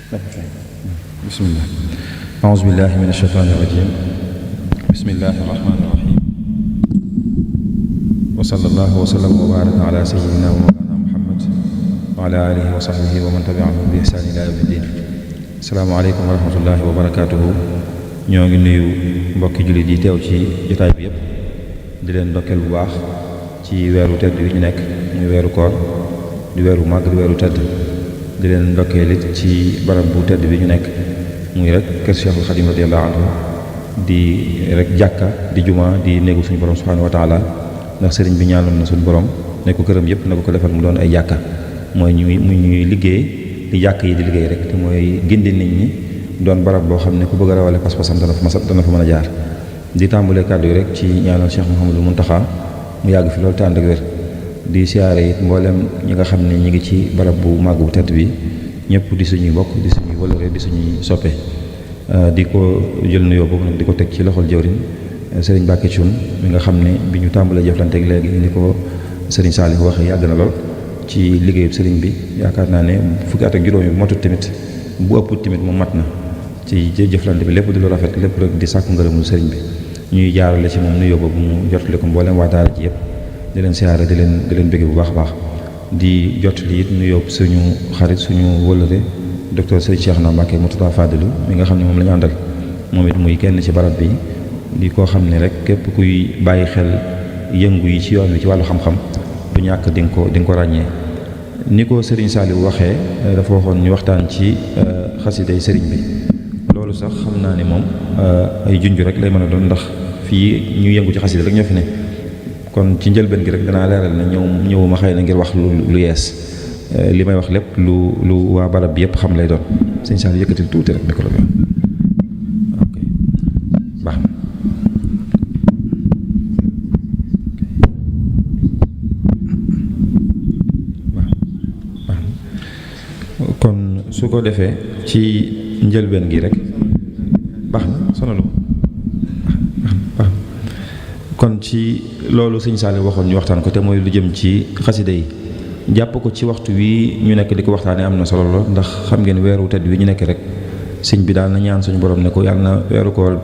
bismillah a'uuzu billahi mina shaytaani rajiim bismillahi rahmaani rahiim wa sallallahu wa sallam wa baraka ala sayyidina wa mawlana muhammad wa ala alihi wa sahbihi wa man tabi'ahum bi ihsaan ila yawmi ddin. Assalaamu aleykum wa rahmatullahi wa barakaatuhu. ñoo ngi nuyu mbokki jullit yi teew ci jotaay bi yépp di leen ndokkeel bu baax ci weeru tedd wi ñu nekk muy weeru koor di weeru màgg di weeru tedd di leen ndokkeel it ci barab bu tedd bi ñu nekk muy rek kër Cheikhul Khadim radiyallahu anhu di rek jàkka di juma di néegu suñu borom subhanahu wa taala ndax sëriñ bi ñaanoon na suñu borom ne ko këram yëpp na ko defal mu doon ay jàkka mooy ñuy liggéey di jàkk yi di liggéey rek te mooy gindi nit ñi doon barab boo xam ne ku bëgg a rawale pas-pasam dana fa mën a jaar. di tàmbalee kàddu yi rek ci ñaanal Cheikh Mouhamadou Mountakha mu yàgg fi loolu te ànd ak wér di siyaare it mboolem ñi nga xam ne ñi ngi ci barab bu màgg bu tedd bi ñëpp di suñuy mbokk di suñuy wëlëre di suñuy soppe di ko jël nuyoo boobu nag di ko teg ci loxol jëwriñ sëriñ Mbacke Thioune mi nga xam ne bi ñu tàmbalee jëflanteeg léegi ni ko sëriñ Saliou waxee yàgg na lool ci liggéeyub sëriñ bi yaakaar naa ne fukki at ak juróomi bu matut tamit bu ëpp tamit mu mat na ci jëflante bi lépp di lu rafet lépp rek di sàkku ngërëmul sëriñ bi ñuy jaarale ci moom nuyoo boobu mu jotali ko mboolem waa daara ji yëpp di leen siyaare di leen bëgg bu baax a baax di jotali it nuyoo suñu xarit suñu wëllëre docteur Serigne Cheikhouna Mbacké Mourtada Fadilou mi nga xam ne moom la ñu àndal moom it muy kenn ci barab bi di koo xam ne rek képp kuy bàyyi xel yëngu yi ci yoon wi ci wàllu xam-xam du ñàkk di nga ko ràññee. ni ko Serigne Saliou waxee dafa waxoon ñu waxtaan ci xasiday Serigne bi loolu sax xam naa ne moom ay junj rek lay mën a doon ndax fii ñu yëngu ci xasida rek ñoo fi ne kon ci njëlbeen gi rek danaa leeral ne ñëwuma xëy na ngir wax lu yees li may wax lépp lu waa barab bi yëpp xam lay doon sëñ Saliou yëkkatil tuuti rek micro bi ok baax na kon su ko defee ci njëlbeen gi rek baax na sonalu baax kon ci loolu sëñ Saliou waxoon ñu waxtaan ko te mooy lu jëm ci xasida yi jàpp ko ci waxtu wi ñu nekk di ko waxtaanee am na solo lool ndax xam ngeen weeru tedd wi ñu nekk rek sëñ bi daal na ñaan suñu borom ne ko yàlla na weeru koor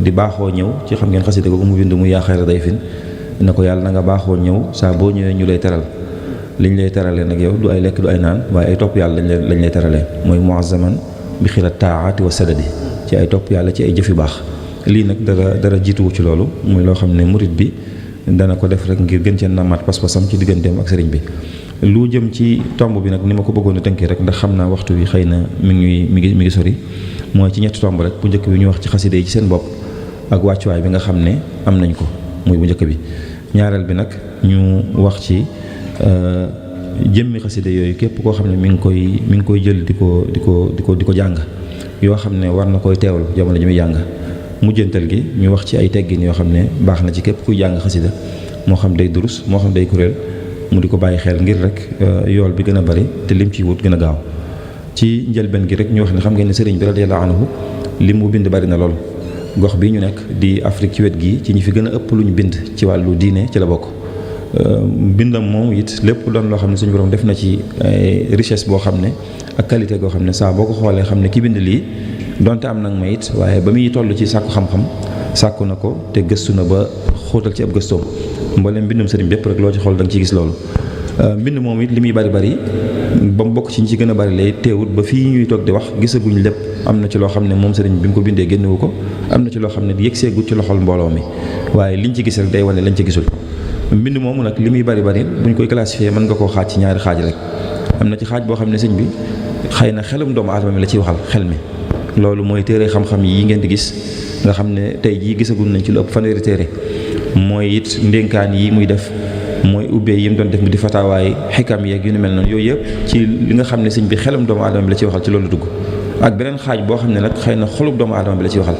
di baaxoo ñëw ci xam ngeen xasida ko mu bind mu yaa xayra dayfin ne ko yàlla na nga baaxoo ñëw saa boo ñëwee ñu lay teral liñ lay teralee nag yow du ay lekk du ay naan waaye ay topp yàlla lañ lay teralee mooy muazzaman bi xilat taati wa sadadi ci ay topp yàlla ci ay jëf yu baax lii nag dara jiituwu ci loolu muy loo xam ne murit bi dana ko def rek ngir gën cee namaat pas-pasam ci digganteem ak sëriñ bi. lu jëm ci tomb bi nag ni ma ko bëggoon a tënkee rek ndax xam naa waxtu wi xëy na mi ngi sori mooy ci ñetti tomb rek bu njëkk bi ñu wax ci xaside yi ci seen bopp ak wàccuwaay bi nga xam ne am nañ ko muy bu njëkk bi. ñaareel bi nag ñu wax ci jëmmi xaside yooyu képp koo xam ne mi ngi koy jël di ko jàng yoo xam ne war na koy teewlu jamono ji muy jàng. mujjantal gi ñu wax ci ay teggin yoo xam ne baax na ci képp kuy jàng xasida moo xam day durus moo xam day kuréel mu di ko bàyyi xel ngir rek yool bi gën a bari te lim ci wut gën a gaaw. ci njëlbeen gi rek ñu wax ne xam ngeen ne sëriñ bi radiyallahu anhu li mu bind bari na lool gox bi ñu nekk di Afrique ci wet gi ci ñi fi gën a ëpp lu ñu bind ci wàllu diine ci la bokk. bindam moom it lépp doon loo xam ne suñu borom def na ci richesse boo xam ne ak qualité goo xam ne saa boo ko xoolee xam ne ki bind lii donte am nag ma it waaye ba muy toll ci sàkku xam-xam sàkku na ko te gëstu na ba xóotal ci ab gëstoom mboolem mbindum sëriñ bépp rek loo ci xool da nga ciy gis loolu. mbind moom it li muy bari ba mu bokk ci ñi ci gën a bari lay teewut ba fii ñuy toog di wax gisaguñ lépp am na ci loo xam ne moom sëriñ bi mu ko bindee génnewu ko am na ci loo xam ne yëgseegut ci loxol mbooloo mi waaye liñ ci gis rek day wane lañ ci gisul. mbind moomu nag li muy bari buñ koy classifier mën nga koo xaaj ci ñaari xaaj rek am na ci xaaj boo xam ne sëñ bi xëy na xelum doomu aadama mi la ciy waxal xel mi loolu mooy téere xam-xam yi ngeen di gis nga xam ne tey jii gisagul nañ ci lu ëpp fanweeri téere mooy it ndénkaan yi muy def mooy ubbee yi mu doon def mu di fataawaay xikam yeeg yu ni mel noonu yooyu yëpp ci li nga xam ne sëñ bi xelum doomu aadama bi la ciy waxal ci loolu dugg ak beneen xaaj boo xam ne nag xëy na xolub doomu aadama bi la ciy waxal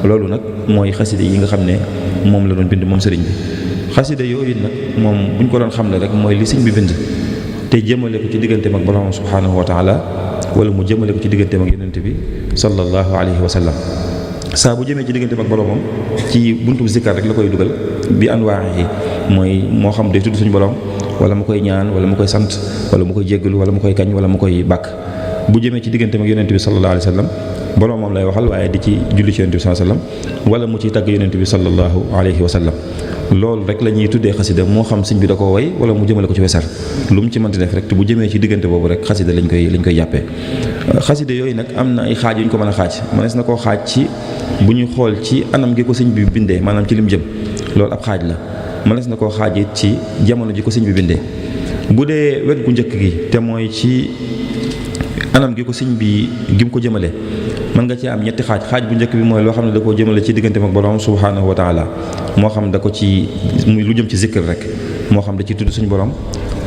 loolu nag mooy xaside yi nga xam ne moom la doon bind moom sëriñ bi. xaside yooyu nag moom bu ñu ko doon xamle rek mooy li sëñ bi bind te jëmale ko ci digganteem ak borom subhanahu wa taala wala mu jëmale ko ci digganteem ak yonent bi sallallahu alayhi wa sallam saa bu jëmee ci digganteem ak boromam ci buntu zikkar rek la koy dugal bi anwaahi mooy moo xam day tudd suñu borom wala mu koy ñaan wala mu koy sant wala mu koy jéggalu wala mu koy kañ wala mu koy bàkk bu jëmee ci diggante ak yonent bi sallallahu alayhi wa sallam boroomam lay waxal waaye di ci julli ci yonent bi sallallahu alayhi wa sallam wala mu ciy tagg yonent bi sallallahu alayhi wa sallam loolu rek la ñuy tuddee xasida moo xam sëñ bi da koo way wala mu jëmale ko ci wesar lu mu ci mënti def rek te bu jëmee ci diggante boobu rek xasida lañ koy jàppee xasida yooyu nag am na ay xaaj yu ñu ko mën a xaaj mënees na koo xaaj ci bu ñu xool ci anam gi ko sëñ bi bindee maanaam ci lim jëm loolu ab xaaj la mënees na koo xaajit ci jamono ji ko sëñ bi bindee bu dee wet gu njëkk gi te mooy ci anam gi ko sëñ bi gi mu ko jëmale mën nga ci am ñetti xaaj bu njëkk bi mooy loo xam ne da koo jëmale ci diggante ak borom subhanahu wa taala moo xam da ko ci muy lu jëm ci zikr rek moo xam da ci tudd suñu borom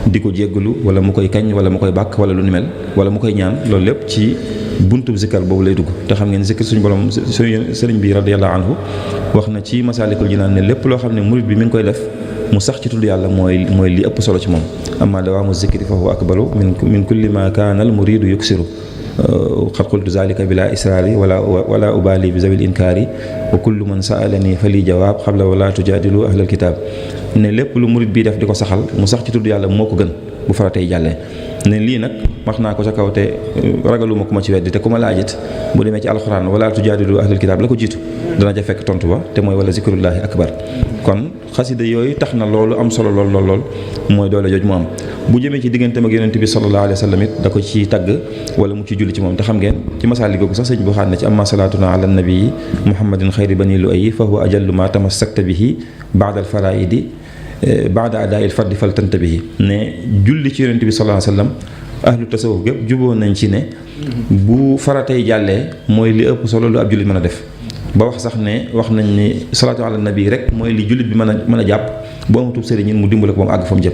di ko jéggalu wala mu koy kañ wala mu koy bàkk wala lu ni mel wala mu koy ñaan loolu lépp ci buntu zikkar boobu lay dugg te xam ngeen zikr suñu borom sëriñ bi radiyallahu anhu wax na ci masaalikul jinaan ne lépp loo xam ne murid bi mi ngi koy def mu sax ci tudd yàlla mooy li ëpp solo ci moom amma dawaamu zikri fa huwa akbaru min kulli ma kaana al muridu yuksiru qad qultu zalika bila israari wala ubali bi zawil inkaari wa kullu man saalani fa li jawaab xabla wala tujaadilu ahlal kitaab ne lépp lu murid bi def di ko saxal mu sax ci tudd yàlla moo ko gën bu faratay jàllee ne lii nag wax naa ko ca kaw te ragaluma ku ma ci weddi te ku ma laajit bu demee ci alxuraan wala tujaadilu ahlal kitaab la ko jiitu dana ja fekk tontu ba te mooy wala zikrullahi akbar kon xasida yooyu tax na loolu am solo lool mooy doole jooj mu am bu jëmee ci digganteem ak yonent bi sallallahu alayhi wa sallam it da ko ci tagg wala mu ci julli ci moom te xam ngeen ci masaali googu sax sëñ bu xaat na ci amma salaatuna ala nabii muhammadin xayri bani lu ay fa huwa ajallu ma tamassakta bihi baada al faraidi baada adaa il fardi fal tantabihi ne julli ci yonent bi sallallahu alayhi wa sallam ahlu tasawuf gépp juboo nañ ci ne bu faratay jàllee mooy li ëpp solo lu ab jullit mën a def ba wax sax ne wax nañ ni salaatu ala nabi rek mooy li jullit bi mën a jàpp boo amatub sëriñ mu dimbale ko ba mu àgg fa mu jëm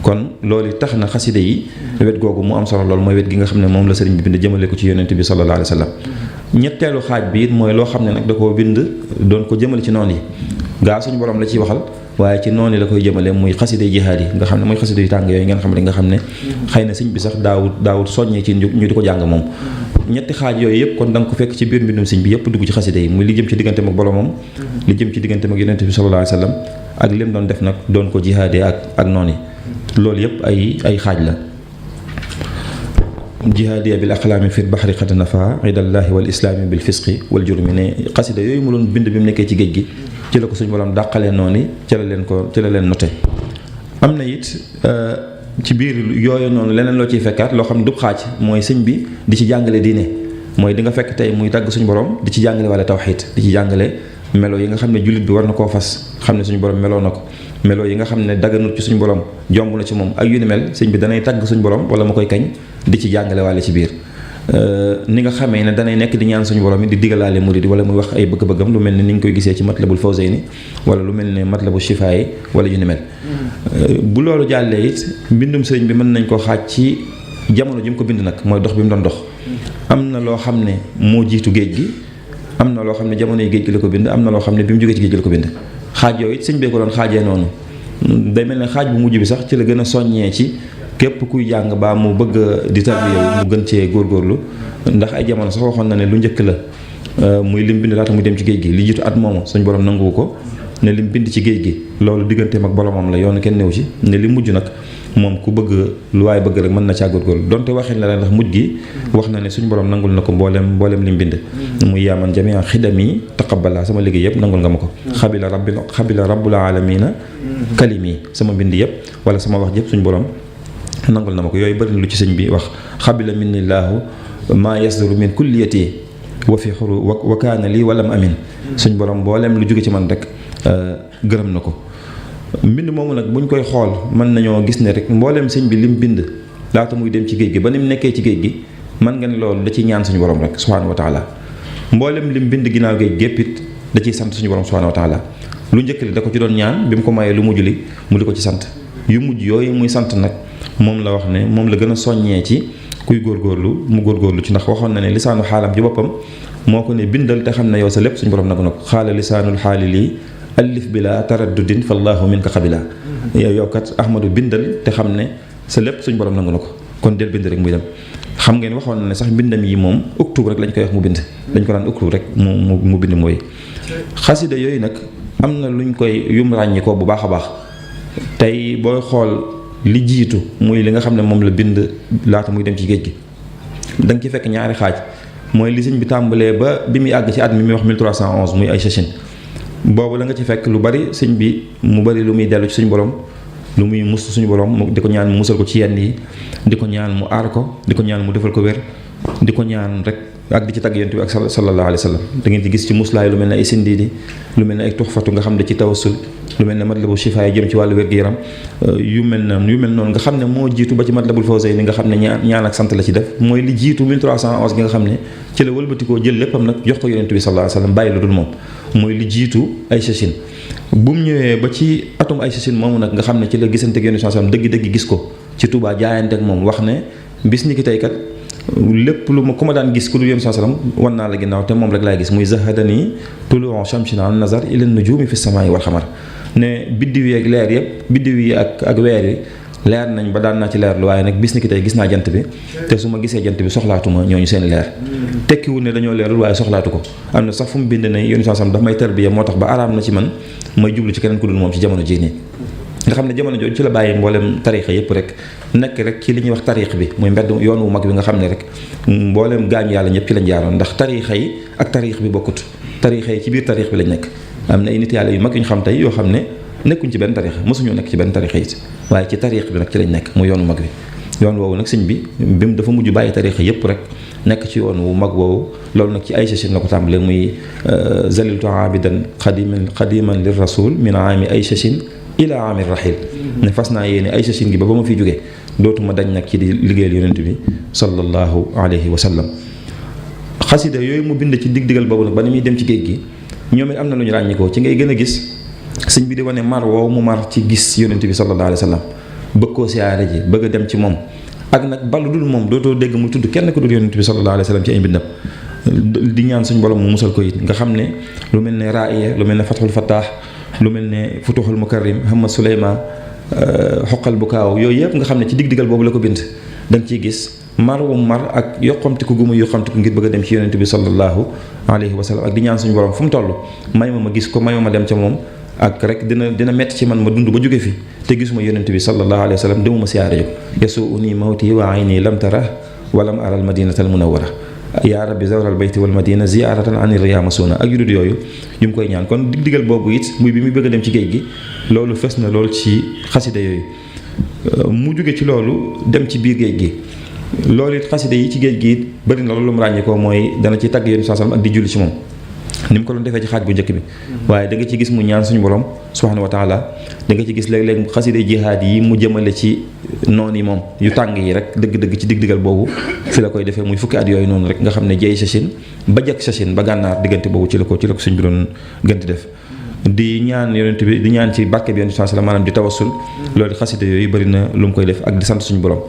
kon loolu tax na xaside yi wet googu mu am solo lool mooy wet gi nga xam ne moom la sëriñ bi bind jëmale ko ci yonent bi sallallahu alayhi wa sallam ñetteelu xaaj bi it mooy loo xam ne nag da koo bind doon ko jëmale ci noon yi gaa suñu borom la ciy waxal waaye ci noonu la koy jëmale muy xaside jihaad yi nga xam ne mooy xaside yu tàng yooyu ngeen xam ne nga xam ne xëy na sëñ bi sax daawut soññee ci ñu di ko jàng moom ñetti xaaj yooyu yëpp kon da nga ko fekk ci biir mbindum sëñ bi yëpp dugg ci xaside yi muy li jëm ci digganteem ak boromam li jëm ci digganteem ak yonent bi sallallahu alayhi wa sallam ak lim doon def nag doon ko jihaadee ak noonu yi loolu yëpp ay xaaj la jihaadiya bil aqlaami fi bahri qad nafa idallahi wal islaami bil fisqi wal jurmi ne xaside yooyu mu doon bind bi mu nekkee ci géej gi ci la ko suñu borom dàqalee noonu ci la leen noté am na it ci biir yooyu noonu leneen loo ciy fekkaat loo xam ne du xaaj mooy sëñ bi di ci jàngale diine mooy di nga fekk tey muy tàgg suñu borom di ci jàngale wala tawxiid di ci jàngale melo yi nga xam ne jullit bi war na koo fas xam ne suñu borom meloo na ko melo yi nga xam ne daganut ci suñu borom jomb na ci moom ak yu ni mel sëñ bi danay tàgg suñu borom wala mu koy kañ di ci jàngale wala ci biir ni nga xamee ne danay nekk di ñaan suñu borom yi di digalaale murid wala muy wax ay bëgg-bëggam lu mel ni ñu koy gisee ci matlabul fawzayni wala lu mel ne matlabu shifaayi wala yu ni mel bu loolu jàllee it mbindum sëriñ bi mën nañ koo xaaj ci jamono ji mu ko bind nag mooy dox bi mu doon dox am na loo xam ne moo jiitu géej gi am na loo xam ne jamono yi géej gi la ko bind am na loo xam ne bi mu jógee ci géej gi la ko bind xaaj yooyu it sëñ bee ko doon xaajee noonu day mel ne xaaj bu mujj bi sax ci la gën a soññee ci képp kuy jàng baa mu bëgg di tarbiya mu gën cee góorgóorlu ndax ay jamono sax waxoon na ne lu njëkk la muy lim bind laata muy dem ci géej gi li jiitu at moomu suñ borom nanguwu ko ne lim bind ci géej gi loolu digganteem ak boromam la yoonu kenn néew ci ne li mujj nag moom ku bëgg lu waaye bëgg rek mën na caa góorgóorlu donte waxin la ndax mujj gi wax na ne suñ borom nangul na ko mboolem lim bind muy yaaman jamia xidami taqabbala sama liggéey yëpp nangul nga ma ko xabila rabbul alamina kalimi sama mbind yëpp wala sama wax yëpp suñ borom nangul na ma ko yooyu bëri na lu ci sëñ bi wax xabila minnillaahu maa yasduru min kulliyati wa fi xuru wa kaana lii walam amin suñ borom mboolem lu jóge ci man rek gërëm na ko mbind moomu nag buñ koy xool mën nañoo gis ne rek mboolem sëñ bi lim bind laata muy dem ci géej gi ba ni mu nekkee ci géej gi mën nga ne loolu da ciy ñaan suñu borom rek subhaanahu wa taala mboolem lim bind ginnaaw géej gépp it da ciy sant suñu borom subhaanahu wa taala lu njëkk li da ko ci doon ñaan bi mu ko mayee lu mujj li mu di ko ci sant yu mujj yooyu muy sant nag moom la wax ne moom la gën a soññee ci kuy góorgóorlu mu góorgóorlu ci ndax waxoon na ne lisaanu xaalam ci boppam moo ko ne bindal te xam ne yow sa lépp suñu borom nagu na ko xaala lisaanul xaali lii alif bi la taraddudin fallaahu min ka xabila yow kat ahmadu bindal te xam ne sa lépp suñu borom nangu na ko kon del bind rek muy dem xam ngeen waxoon na ne sax mbindam yi moom uktub rek lañ koy wax mu bind dañ ko daan uktub rek mu bind mooy xasida yooyu nag am na luñ koy yum ràññi ko bu baax a baax tey booy xool li jiitu muy li nga xam ne moom la bind laata muy dem ci géej gi da nga ci fekk ñaari xaaj mooy li sëñ bi tàmbalee ba bi muy àgg ci at mi muy wax 1311 muy ay sachin boobu la nga ci fekk lu bari sëñ bi mu bari lu muy dellu ci suñu borom lu muy mus suñu borom mu di ko ñaan mu musal ko ci yenn yi di ko ñaan mu aar ko di ko ñaan mu defal ko wér di ko ñaan rek ak di ci tagg yonent bi ak sallallahu alayhi wa sallam da ngeen ci gis ci muslaay lu mel ne ay sindiidi lu mel ne ay tuxfatu nga xam ne ci tawassul lu mel ne matlabu shifaay jëm ci wàllu wér-gu-yaram yu mel noonu nga xam ne moo jiitu ba ci matlabul fawzayni nga xam ne ñaan ak sant la ci def mooy li jiitu 1311 gi nga xam ne ci la wëlbatikoo jël léppam nag jox ko yonent bi sallallahu alayhi wa sallam bàyyi lu dul moom mooy li jiitu ay sachin bu mu ñëwee ba ci atum ay sachin moomu nag nga xam ne ci la gisante ak yonent bi sallallahu alayhi wa sallam dëgg-dëgg gis ko ci Touba jaayante ak moom wax ne bis ni ki tey kat lépp lu ma ku ma daan gis ku dul yonent sallam wan naa la ginnaaw te moom rek laay gis muy zahadani tuluu shamsin an nazar ila nujumi fi samaa'i wal xamar ne biddiw yi ak leer yëpp biddiw yi ak weer yi leer nañ ba daan naa ci leer lu waaye nag bis ni ki tey gis naa jant bi te su ma gisee jant bi soxlaatuma ñooñu seen leer tekkiwul ne dañoo leerul waaye soxlaatu ko am na sax fu mu bind ne yonent sallam daf may tarbiya moo tax ba araam na ci man may jublu ci keneen ku dul moom ci jamono jii nii nga xam ne jamono jooju ci la bàyyi mboolem tariixa yëpp rek nekk rek ci li ñuy wax tariix bi muy mbedd yoon wu mag bi nga xam ne rek mboolem gaañu yàlla ñëpp ci lañ jaaroon ndax tariixa yi ak tariix bi bokkut tariixa yi ci biir tariix bi lañ nekk am na ay nit yàlla yu mag yu ñu xam tey yoo xam ne nekkuñ ci benn tariixa mosuñoo nekk ci benn tariixa it waaye ci tariix bi nag ci lañ nekk muy yoon wu mag bi yoon woowu nag sëñ bi mu dafa mujj bàyyi tariixa yëpp rek nekk ci yoon wu mag woowu loolu nag ci ay sachin la ko tàmbalee muy zaliltu abidan qadiman lir rasul min aami ay sachin ila amir rahil ne fas naa yéene ay sachin gi ba ma fi jógee dootuma dañ nag ci di liggéeyal yonent bi sallallahu alayhi wa sallam xasida yooyu mu bind ci dig-digal boobu nag ba ni muy dem ci géej gi ñoom it am na lu ñu ràññikoo ci ngay gën a gis sëñ bi di wane mar woowu mu mar ci gis yonent bi sallallahu alayhi wa sallam bëgg koo siyaare ji bëgg a dem ci moom ak nag balu dul moom dootoo dégg mu tudd kenn ku dul yonent bi sallallahu alayhi wa sallam ci ay mbindam di ñaan suñu borom mu musal ko it nga xam ne lu mel ne raaya lu mel ne fathul fattah lu mel ne futuxul mukarrim Muhammad Suleymaan xoqal bu kaaw yooyu yëpp nga xam ne ci dig-digal boobu la ko bind da nga ciy gis mar wu mar ak yoqamtiku gu mu yoqamtiku ngir bëgg a dem ci yonent bi sallallahu alayhi wa sallam ak di ñaan suñu borom fu mu toll may ma gis ko may ma dem ca moom ak rek dina metti ci man ma dund ba jóge fi te gisuma yonent bi sallallahu alayhi wa sallam demuma siyaare ko yasuuni mawti wa ayni lam tara wa lam ara al madinata al munawwara yaa rabbi zawral bayti wal madina ziaratan anir riyaama suuna ak yu dul yooyu yu mu koy ñaan kon dig-digal boobu it muy bi muy bëgg a dem ci géej gi loolu fes na lool ci xasida yooyu mu jóge ci loolu dem ci biir géej gi loolu it xasida yi ci géej gi it bëri na loolu mu ràññee ko mooy dana ci tagg yonent sallam ak di julli ci moom ni mu ko doon defee ci xaaj bu njëkk bi waaye da nga ci gis mu ñaan suñu borom subhanahu wa taala da nga ci gis léeg-léeg xasida jihaad yi mu jëmale ci noon yi moom yu tàng yi rek dëgg-dëgg ci dig-digal boobu fi la koy defee muy fukki at yooyu noonu rek nga xam ne jeey sachin ba jekk sachin ba gànnaar diggante boobu ci la ko suñ bi doon gën di def di ñaan yonent bi di ñaan ci barke bi yonent sallallahu alayhi wasallam maanaam di tawassul loolu xasida yooyu bëri na lu mu koy def ak di sant suñu borom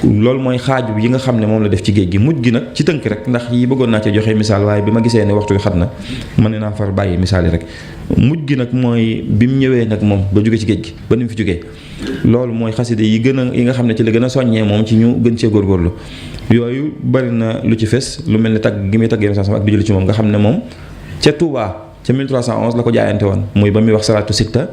loolu mooy xaaju yi nga xam ne moom la def ci géej gi mujj gi nag ci tënk rek ndax yi bëggoon naa ci joxe misaal waaye bi ma gisee ne waxtu yu xat na mën naa far bàyyi misaal yi rek mujj gi nag mooy bi mu ñëwee nag moom ba jóge ci géej gi ba ni mu fi jógee loolu mooy xasida yi nga xam ne ci la gën a soññee moom ci ñu gën cee góorgóorlu yooyu bëri na lu ci fes lu mel ne tagg gi muy tagg yonent sallallahu alayhi wasallam ak di julli ci moom nga xam ne moom ca Touba ca 1311 la ko jaayante woon muy ba muy wax salaatu sitta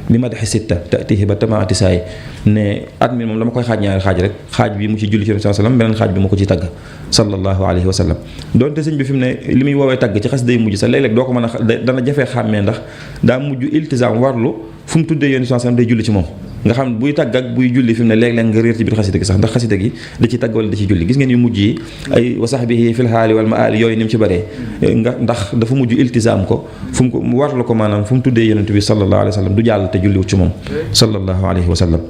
bi ma dexi sitta tatihi ba tamaati saay ne at mi moom dama koy xaaj ñaari xaaj rek xaaj bi mu ci julli ci sallallahu alayhi wasallam beneen xaaj bi ma ko ci tagg sallallahu alayhi wa sallam doonte sëñ bi fi mu ne li muy woowee tagg ci xas day mujj sax léeg-léeg doo ko mën a dana jafee xàmmee ndax daa mujj iltizaam warlu fu mu tuddee yonent sallallahu alayhi wasallam day julli ci moom nga xam buy tagg ak buy julli fi mu ne léeg-léeg nga réer ci biir xasida gi sax ndax xasida gi da ci tagg wala da ci julli gis ngeen yu mujj yi ay wa sahbihi fil haali wal maali yooyu ni mu ci bëree ndax dafa mujj iltizaam ko fu mu ko warlu ko maanaam fu mu tuddee yonent bi sallallahu alayhi wa sallam du jàll te julliwut ci moom sallallahu alayhi wa sallam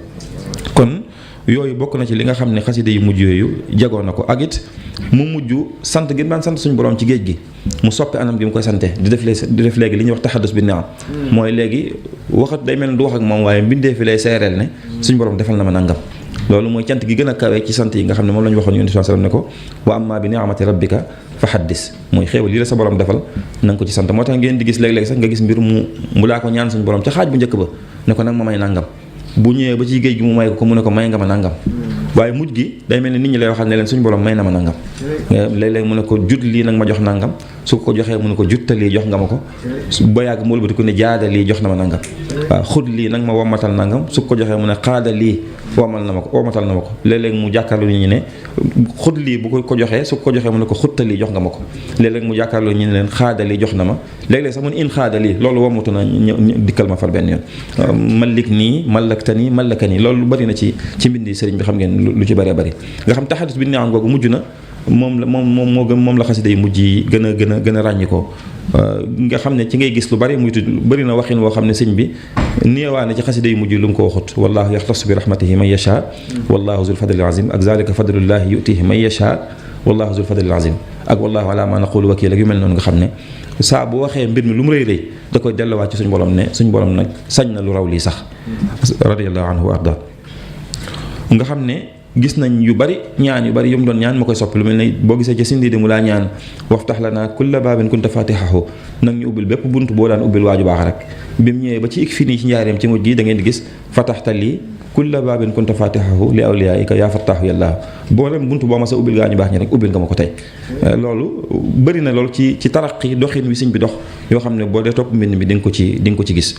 kon yooyu bokk na ci li nga xam ne xasida yu mujj yooyu jagoo na ko ak it mu mujj sant gi daan sant suñu borom ci géej gi mu soppi anam gi mu koy sante di def léegi li ñuy wax taxaddus bi ni'am mooy léegi waxat day mel ne du wax ak moom waaye mbindee fi lay seereel ne suñu borom defal na ma nangam loolu mooy cant gi gën a kawee ci sant yi nga xam ne moom la ñu waxoon yonent bi sallallahu alayhi wasallam ne ko wa amma bi ni'mati rabbika fa haddis mooy xéewal yi la sa borom defal na nga ko ci sant moo tax ngeen di gis léeg-léeg sax nga gis mbir mu daa ko ñaan suñu borom ca xaaj bu njëkk ba ne ko nag ma may nangam bu ñëwee ba ci géej gi mu may ko mu ne ko may nga ma nangam waaye mujj gi day mel ne nit ñi lay waxal ne leen suñu borom may na ma nangam léeg-léeg mu ne ko jut lii nag ma jox nangam su ko joxee mu ne ko jutta lii jox nga ma ko ba yàgg mu wëlbati ko ne jaada lii jox na ma nangam waaw xud lii nag ma womatal nangam su ko joxee mu ne xaada lii womatal na ma ko léeg-léeg mu jàkkaarloo ñu ne xud lii bu ko joxee su ko joxee mu ne ko xutta lii jox nga ma ko léeg-léeg mu jàkkaarloo ñu ne leen xaada lii jox na ma léeg-léeg sax mu ne in xaada lii loolu womatu na dikkal ma far benn yoon malik nii malakta nii malaka nii loolu bari na ci mbindi sëriñ bi xam ngeen lu ci bëree bëri nga xam taxadus bi neexam googu mujj na moom la xasida yi mujj yi gën a ràññi ko nga xam ne ci ngay gis lu bari muy tudd bëri na waxin woo xam ne sëñ bi néewaane ci xasida yi mujj lu mu ko waxut wallahu yaxtasu bi rahmatihi man yasha wallahu zul fadlil azim ak zalika fadlullahi yutihi man yasha wallahu zul fadlil azim ak wallahu ala ma naqulu wakil ak yu mel noonu nga xam ne saa bu waxee mbir mi lu mu rëy rëy da koy delluwaat ci suñu borom ne suñu borom nag sañ na lu raw lii sax radiyallahu anhu wa arda nga xam ne gis nañ yu bari ñaan yu bari yu mu doon ñaan ma koy soppi lu mel ne boo gisee ca sindi di mu laa ñaan waftax lanaa kulla baabin kunta fatihahu nag ñu ubbil bépp bunt boo daan ubbil waaju baax rek bi mu ñëwee ba ci ik fi nii ci njaareem ci mujj gi da ngeen di gis fataxta lii kulla baabin kunta fatihahu li awliyaika yaa fattaahu yàllaahu boolem bunt boo ma sa ubbil gaa ñu baax ñi rek ubbil nga ma ko tey loolu bëri na loolu ci taraqi doxin wi sëñ bi dox yoo xam ne boo dee topp mbind mi di nga ko ci gis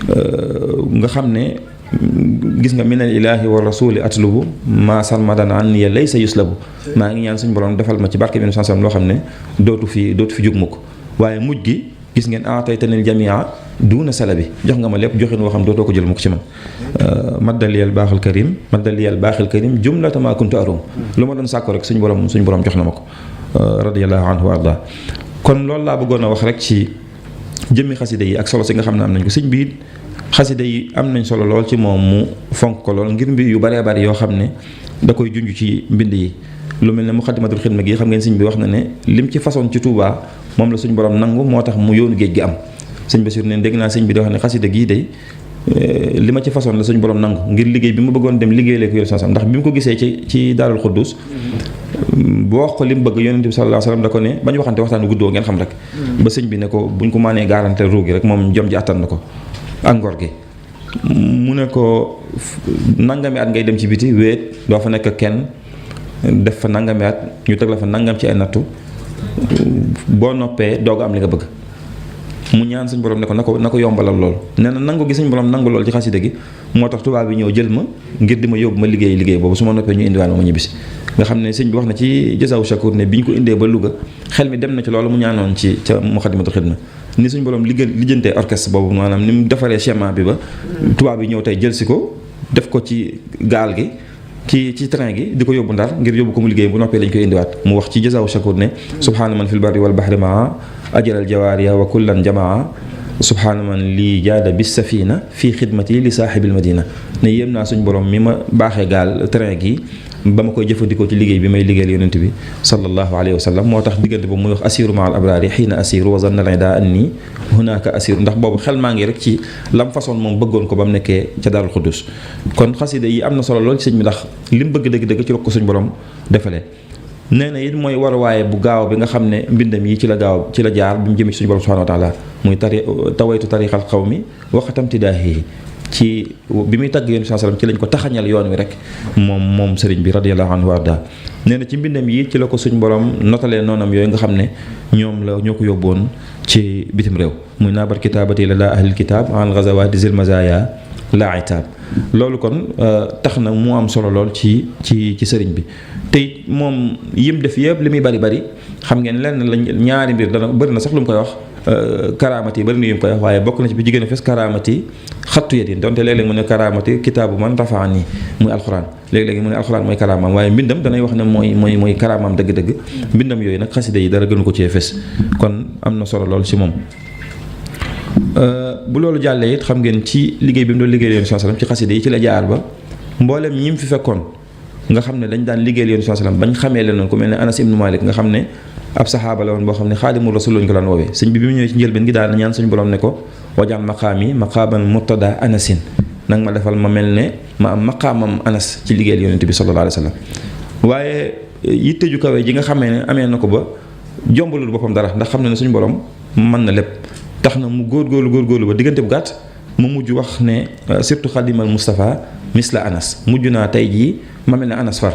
nga xam ne gis nga minal ilaahi wa rasuli atlubu maa sarmadan an ya laysa yuslabu maa ngi ñaan suñu borom defal ma ci barke bi sansam loo xam ne dootu fi jug mukk waaye mujj gi gis ngeen ataytanil jamia duuna salabi jox nga ma lépp joxin woo xam dootoo ko jël mukk ci man maddaliyal baaxal karim jumlata ma kuntu arum lu ma doon sàkko rek suñu borom jox na ma ko radiyallahu anhu wa arda kon loolu laa bëggoon a wax rek ci jëmmi xasida yi ak solo si nga xam ne am nañ ko sëñ bi xasida yi am nañ solo lool ci moom mu fonk ko lool ngir mbir yu bëree bëri yoo xam ne da koy junj ci mbind yi lu mel ne muxaddimatul xidma gi xam ngeen sëñ bi wax na ne lim ci façon ci Touba moom la suñ borom nangu moo tax mu yoonu géej gi am sëñ Basiir ne dégg naa sëñ bi di wax ne xasida gii day li ma ci façon la suñ borom nangu ngir liggéey bi ma bëggoon dem liggéey lee ko yéen ndax bi mu ko gisee ci Daarul Xuddus boo wax ko li mu bëgg yonent bi sallallahu alayhi wasallam da ko ne bañ waxante waxtaan guddoo ngeen xam rek ba sëñ bi ne ko buñ ko maanee garanté ruugi rek moom jom ji attan na ko ak ngor gi mu ne ko nangami at ngay dem ci biti wéet doo fa nekk kenn def fa nangami at ñu teg la fa nangam ci ay nattu boo noppee doog am li nga bëgg mu ñaan suñ borom ne ko na ko yombalal lool nee na nangu gi suñ borom nangu lool ci xasida gi moo tax tubaab bi ñëw jël ma ngir di ma yóbbu ma liggéey boobu su ma noppee ñu indiwaat ma ñibbisi nga xam ne sëñ bi wax na ci Jazaawu Shakuur ne bi ñu ko indee ba Louga xel mi dem na ci loolu mu ñaanoon ci ca Muxaddamatul Xidma ni suñ borom lijjantee orchestre boobu maanaam ni mu defaree schéma bi ba tubaab yi ñëw tey jël si ko def ko ci gaal gi ci train gi di ko yóbbu Ndar ngir yóbbu ko mu liggéey bu noppee lañ koy indiwaat mu wax ci Jazaawu Shakuur ne subhaana man fil barri wal bahri maa ajaral jawaariya wa kullan jamaa subhaana man lii jaada bis safina fii xidmati li saaxibil madina ne yéem naa suñ borom mi ma baaxee gaal train gi ba ma koy jëfandikoo ci liggéey bi may liggéeyal yonent bi sallallahu alayhi wa sallam moo tax diggante boobu muy wax asiru ma al abraari xiina asiru wa zanna lay daa anni hunaka asiru ndax boobu xel maa ngi rek ci lam façon moom bëggoon ko ba mu nekkee ca Daarul Xuddus kon xasida yi am na solo lool ci sëñ bi ndax li mu bëgg dëgg-dëgg ci la ko suñ borom defalee nee na it mooy waruwaaye bu gaaw bi nga xam ne mbindam yi ci la jaar bi mu jëmee ci suñu borom subhanahu wa taala muy tawaytu tariqal qawmi waxatam tidaahi ci bi muy tagg yoon bi sallam ci lañ ko taxañal yoon wi rek moom sëriñ bi radiyallahu anhu warda nee na ci mbindam yi ci la ko suñ borom notalee noonam yooyu nga xam ne ñoo ko yóbboon ci bitim réew muy naabar kitaabati la daa ahlil kitaab an ghazawaati zil mazaya la itaab loolu kon tax na mu am solo lool ci sëriñ bi te moom yim def yëpp li muy bari xam ngeen lenn lañ ñaari mbir dana bëri na sax lu mu koy wax karaamati bëri na yu mu koy wax waaye bokk na ci bi jigéen a fes karaamati xattu yedin donte léeg-léeg mu ne karaamati kitaabu man rafaani muy alxuraan léeg-léeg mu ne alxuraan mooy karaamaam waaye mbindam danay wax ne mooy karaamaam dëgg-dëgg mbindam yooyu nag xasida yi dara gënu ko cee fes kon am na solo lool ci moom bu loolu jàllee it xam ngeen ci liggéey bi mu doon liggéey yoon sallam ci xasida yi ci la jaar ba mboolem ñi mu fi fekkoon nga xam ne dañ daan liggéeyal yoon sallam bañ xamee leen noonu ku mel ne Anas ibnu Malik nga xam ne ab saxaaba la woon boo xam ne xaadimu rasul lañ ko daan woowee sëñ bi mu ñëwee ci njëlbeen gi daal ñaan suñu borom ne ko wajal maqaami maqaaman murtada anasin nag ma defal ma mel ne ma am maqaamam Anas ci liggéeyal yonent bi sallallahu alayhi wa sallam waaye yitte ju kawe ji nga xamee ne amee na ko ba jombalul boppam dara ndax xam na ne suñu borom mën na lépp tax na mu góorgóorlu ba diggante bu gàtt mu mujj wax ne surtout xadimal Moustapha misla Anas mujj naa tey jii ma mel ne Anas far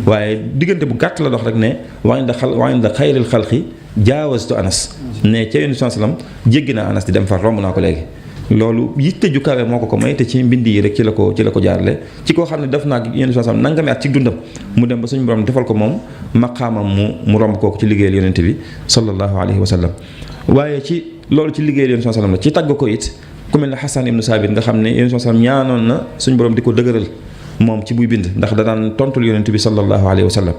waaye diggante bu gàtt la dox rek ne wa inda xayril xalqi jaawastu anas ne ca yonent bi sallam jéggi naa anas di dem far romb naa ko léegi. loolu yitte ju kawe moo ko may te ci mbind yi rek ci la ko jaarale ci koo xam ne def naa yonent bi sallam nangami at ci dundam mu dem ba suñu borom defal ko moom maqaamam mu romb kooku ci liggéeyal yonent bi sallallahu alayhi wa sallam. waaye ci loolu ci liggéeyal yonent bi sallam la ci tagg ko it ku mel ne Xasan ibnu Saabit nga xam ne yonent bi sallam ñaanoon na suñu borom di ko dëgëral moom ci buy bind ndax da daan tontul yonent bi sallallahu alayhi wa sallam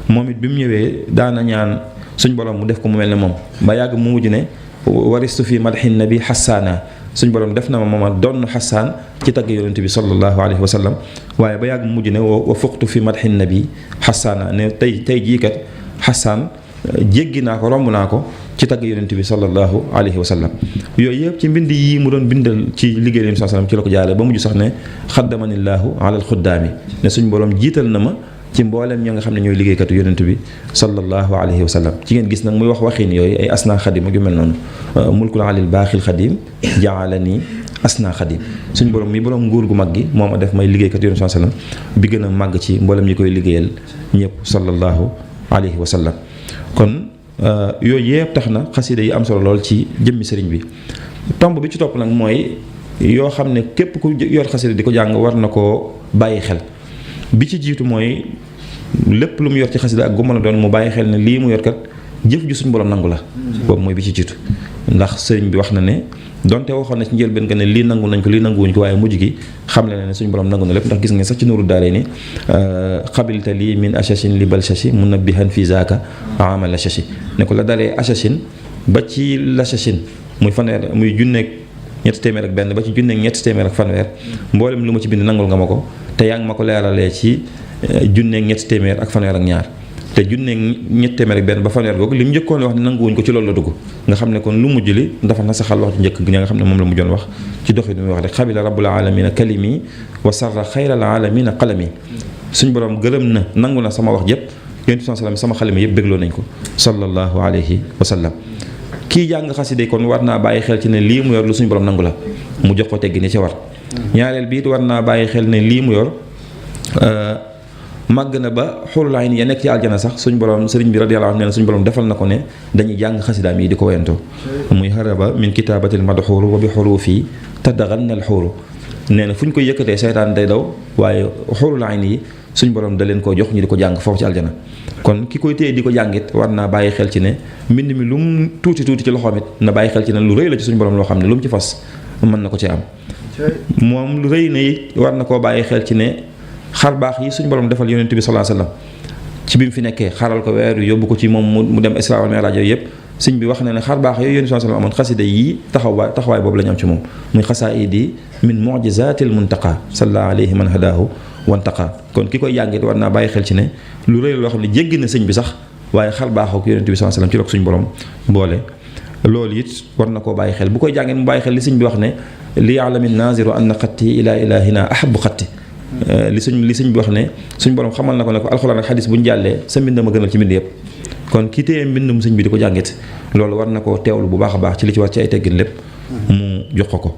moom it bi mu ñëwee daana ñaan suñ borom mu def ko mu mel ne moom ba yàgg mu mujj ne waristu fi madhin nabi xassaana suñ borom def na ma mooma donn xassaan ci tagg yonent bi sallallahu alayhi wa sallam waaye ba yàgg mu mujj ne wa fuqtu fi madhin nabi xassaana ne tey jii kat xassaan jéggi naa ko romb naa ko ci tagg yonent bi sallallahu alayhi wa sallam yooyu yëpp ci mbind yi mu doon bindal ci liggéey yonent sallam ci la ko jaaree ba mujj sax ne xaddamanillahu alal xuddaami ne suñ borom jiital na ma ci mboolem ñoo nga xam ne ñooy liggéeykatu yonent bi sallallahu alayhi wa sallam ci ngeen gis nag muy wax waxin yooyu ay asna xadim ak yu mel noonu mulkul alil baaxil xadim jaalani asna xadim suñ borom mi borom nguur gu mag gi moo ma def may liggéeykatu yonent sallam bi gën a màgg ci mboolem ñi koy liggéeyal ñëpp sallallahu alayhi wa sallam kon yooyu yëpp tax na xasida yi am solo lool ci jëmmi sëriñ bi tomb bi ci topp nag mooy yoo xam ne képp ku yor xasida di ko jàng war na koo bàyyi xel bi ci jiitu mooy lépp lu mu yor ci xasida ak gu mën a doon mu bàyyi xel ne lii mu yor kat jëf ju suñu borom nangu la boobu mooy bi ci jiitu ndax sëriñ bi wax na ne donte waxoon na ci njëlbeen que ne lii nangu nañ ko lii nanguwuñ ko waaye mujj gi xam le ne suñu borom nangu na lépp ndax gis ngeen sax ci nuuru daare ni xabilta lii min achachin li bal chachi munabbihan fi zaaka amal achachi ne ko la dalee achachin ba ci lachachin muy fanweer muy junneeg ñetti téeméer ak benn ba ci junneeg ñetti téeméer ak fanweer mboolem lu ma ci bind nangul nga ma ko te yaa ngi ma ko leeralee ci junneeg ñetti téeméer ak fanweer ak ñaar te junneeg ñetti téeméer ak benn ba fanweer googu li mu njëkkoon wax ne nanguwuñ ko ci loolu la dugg nga xam ne kon lu mujj li dafa nasaxal wax ju njëkk gi nga xam ne moom la mujjoon wax ci doxi du muy wax rek xabila rabbul alamina kalimi wa sarra xayral alamina qalami suñ borom gërëm na nangu na sama wax jëpp yonent bi sallam sama xalima yëpp bégloo nañ ko sallallahu alayhi wa sallam kii jàng xaside kon war naa bàyyi xel ci ne lii mu yor lu suñu borom nangu la mu jox ko teggi ni ci war ñaareel bi it war naa bàyyi xel ne lii mu yor màgg na ba xurul ayn ya nekk ci aljana sax suñ borom sëriñ bi radiyallahu anhu nee na suñ borom defal na ko ne dañuy jàng xasidaam yi di ko wentoo muy haraba min kitaabatil madxuuru wa bi xuruufi tadaganna al xuuru nee na fu ñu koy yëkkatee seytaan day daw waaye xurul ayn yi suñ borom da leen koo jox ñu di ko jàng foofu ci aljana kon ki koy téye di ko jàngit war naa bàyyi xel ci ne mbind mi lu mu tuuti tuuti ci loxoom it na bàyyi xel ci ne lu rëy la ci suñ borom loo xam ne lu mu ci fas mën na ko ci am moom lu rëy na it war na koo bàyyi xel ci ne xar baax yi suñ borom defal yonent bi sallallahu alayhi wasallam ci bi mu fi nekkee xaral ko weer yóbbu ko ci moom mu dem Isra wal Mi'raj yooyu yëpp sëñ bi wax na ne xar baax yooyu yonent bi sallallahu alayhi wasallam amoon xasida yi taxawaay boobu la ñu am ci moom muy xasaa'idi min mu'jizatil muntaqa sallallahu alayhi man hadaahu wantaqa kon ki koy jàngit war naa bàyyi xel ci ne lu rëy loo xam ne jéggi na sëñ bi sax waaye xar baax ak yonent bi sallallahu alayhi wasallam ci la ko suñ borom boole loolu it war na koo bàyyi xel bu koy jàngit mu bàyyi xel li sëñ bi wax ne li ya'lami naziru anna xatti ila ilahina ahabbu xatti li sëñ bi wax ne suñ borom xamal na ko ne ko alxuraan ak xadis bu ñu jàllee sa mbind ma gënal ci mbind yëpp kon ki téye mbindum sëñ bi di ko jàngit loolu war na koo teewlu bu baax a baax ci li ci war ci ay teggin lépp mu jox ko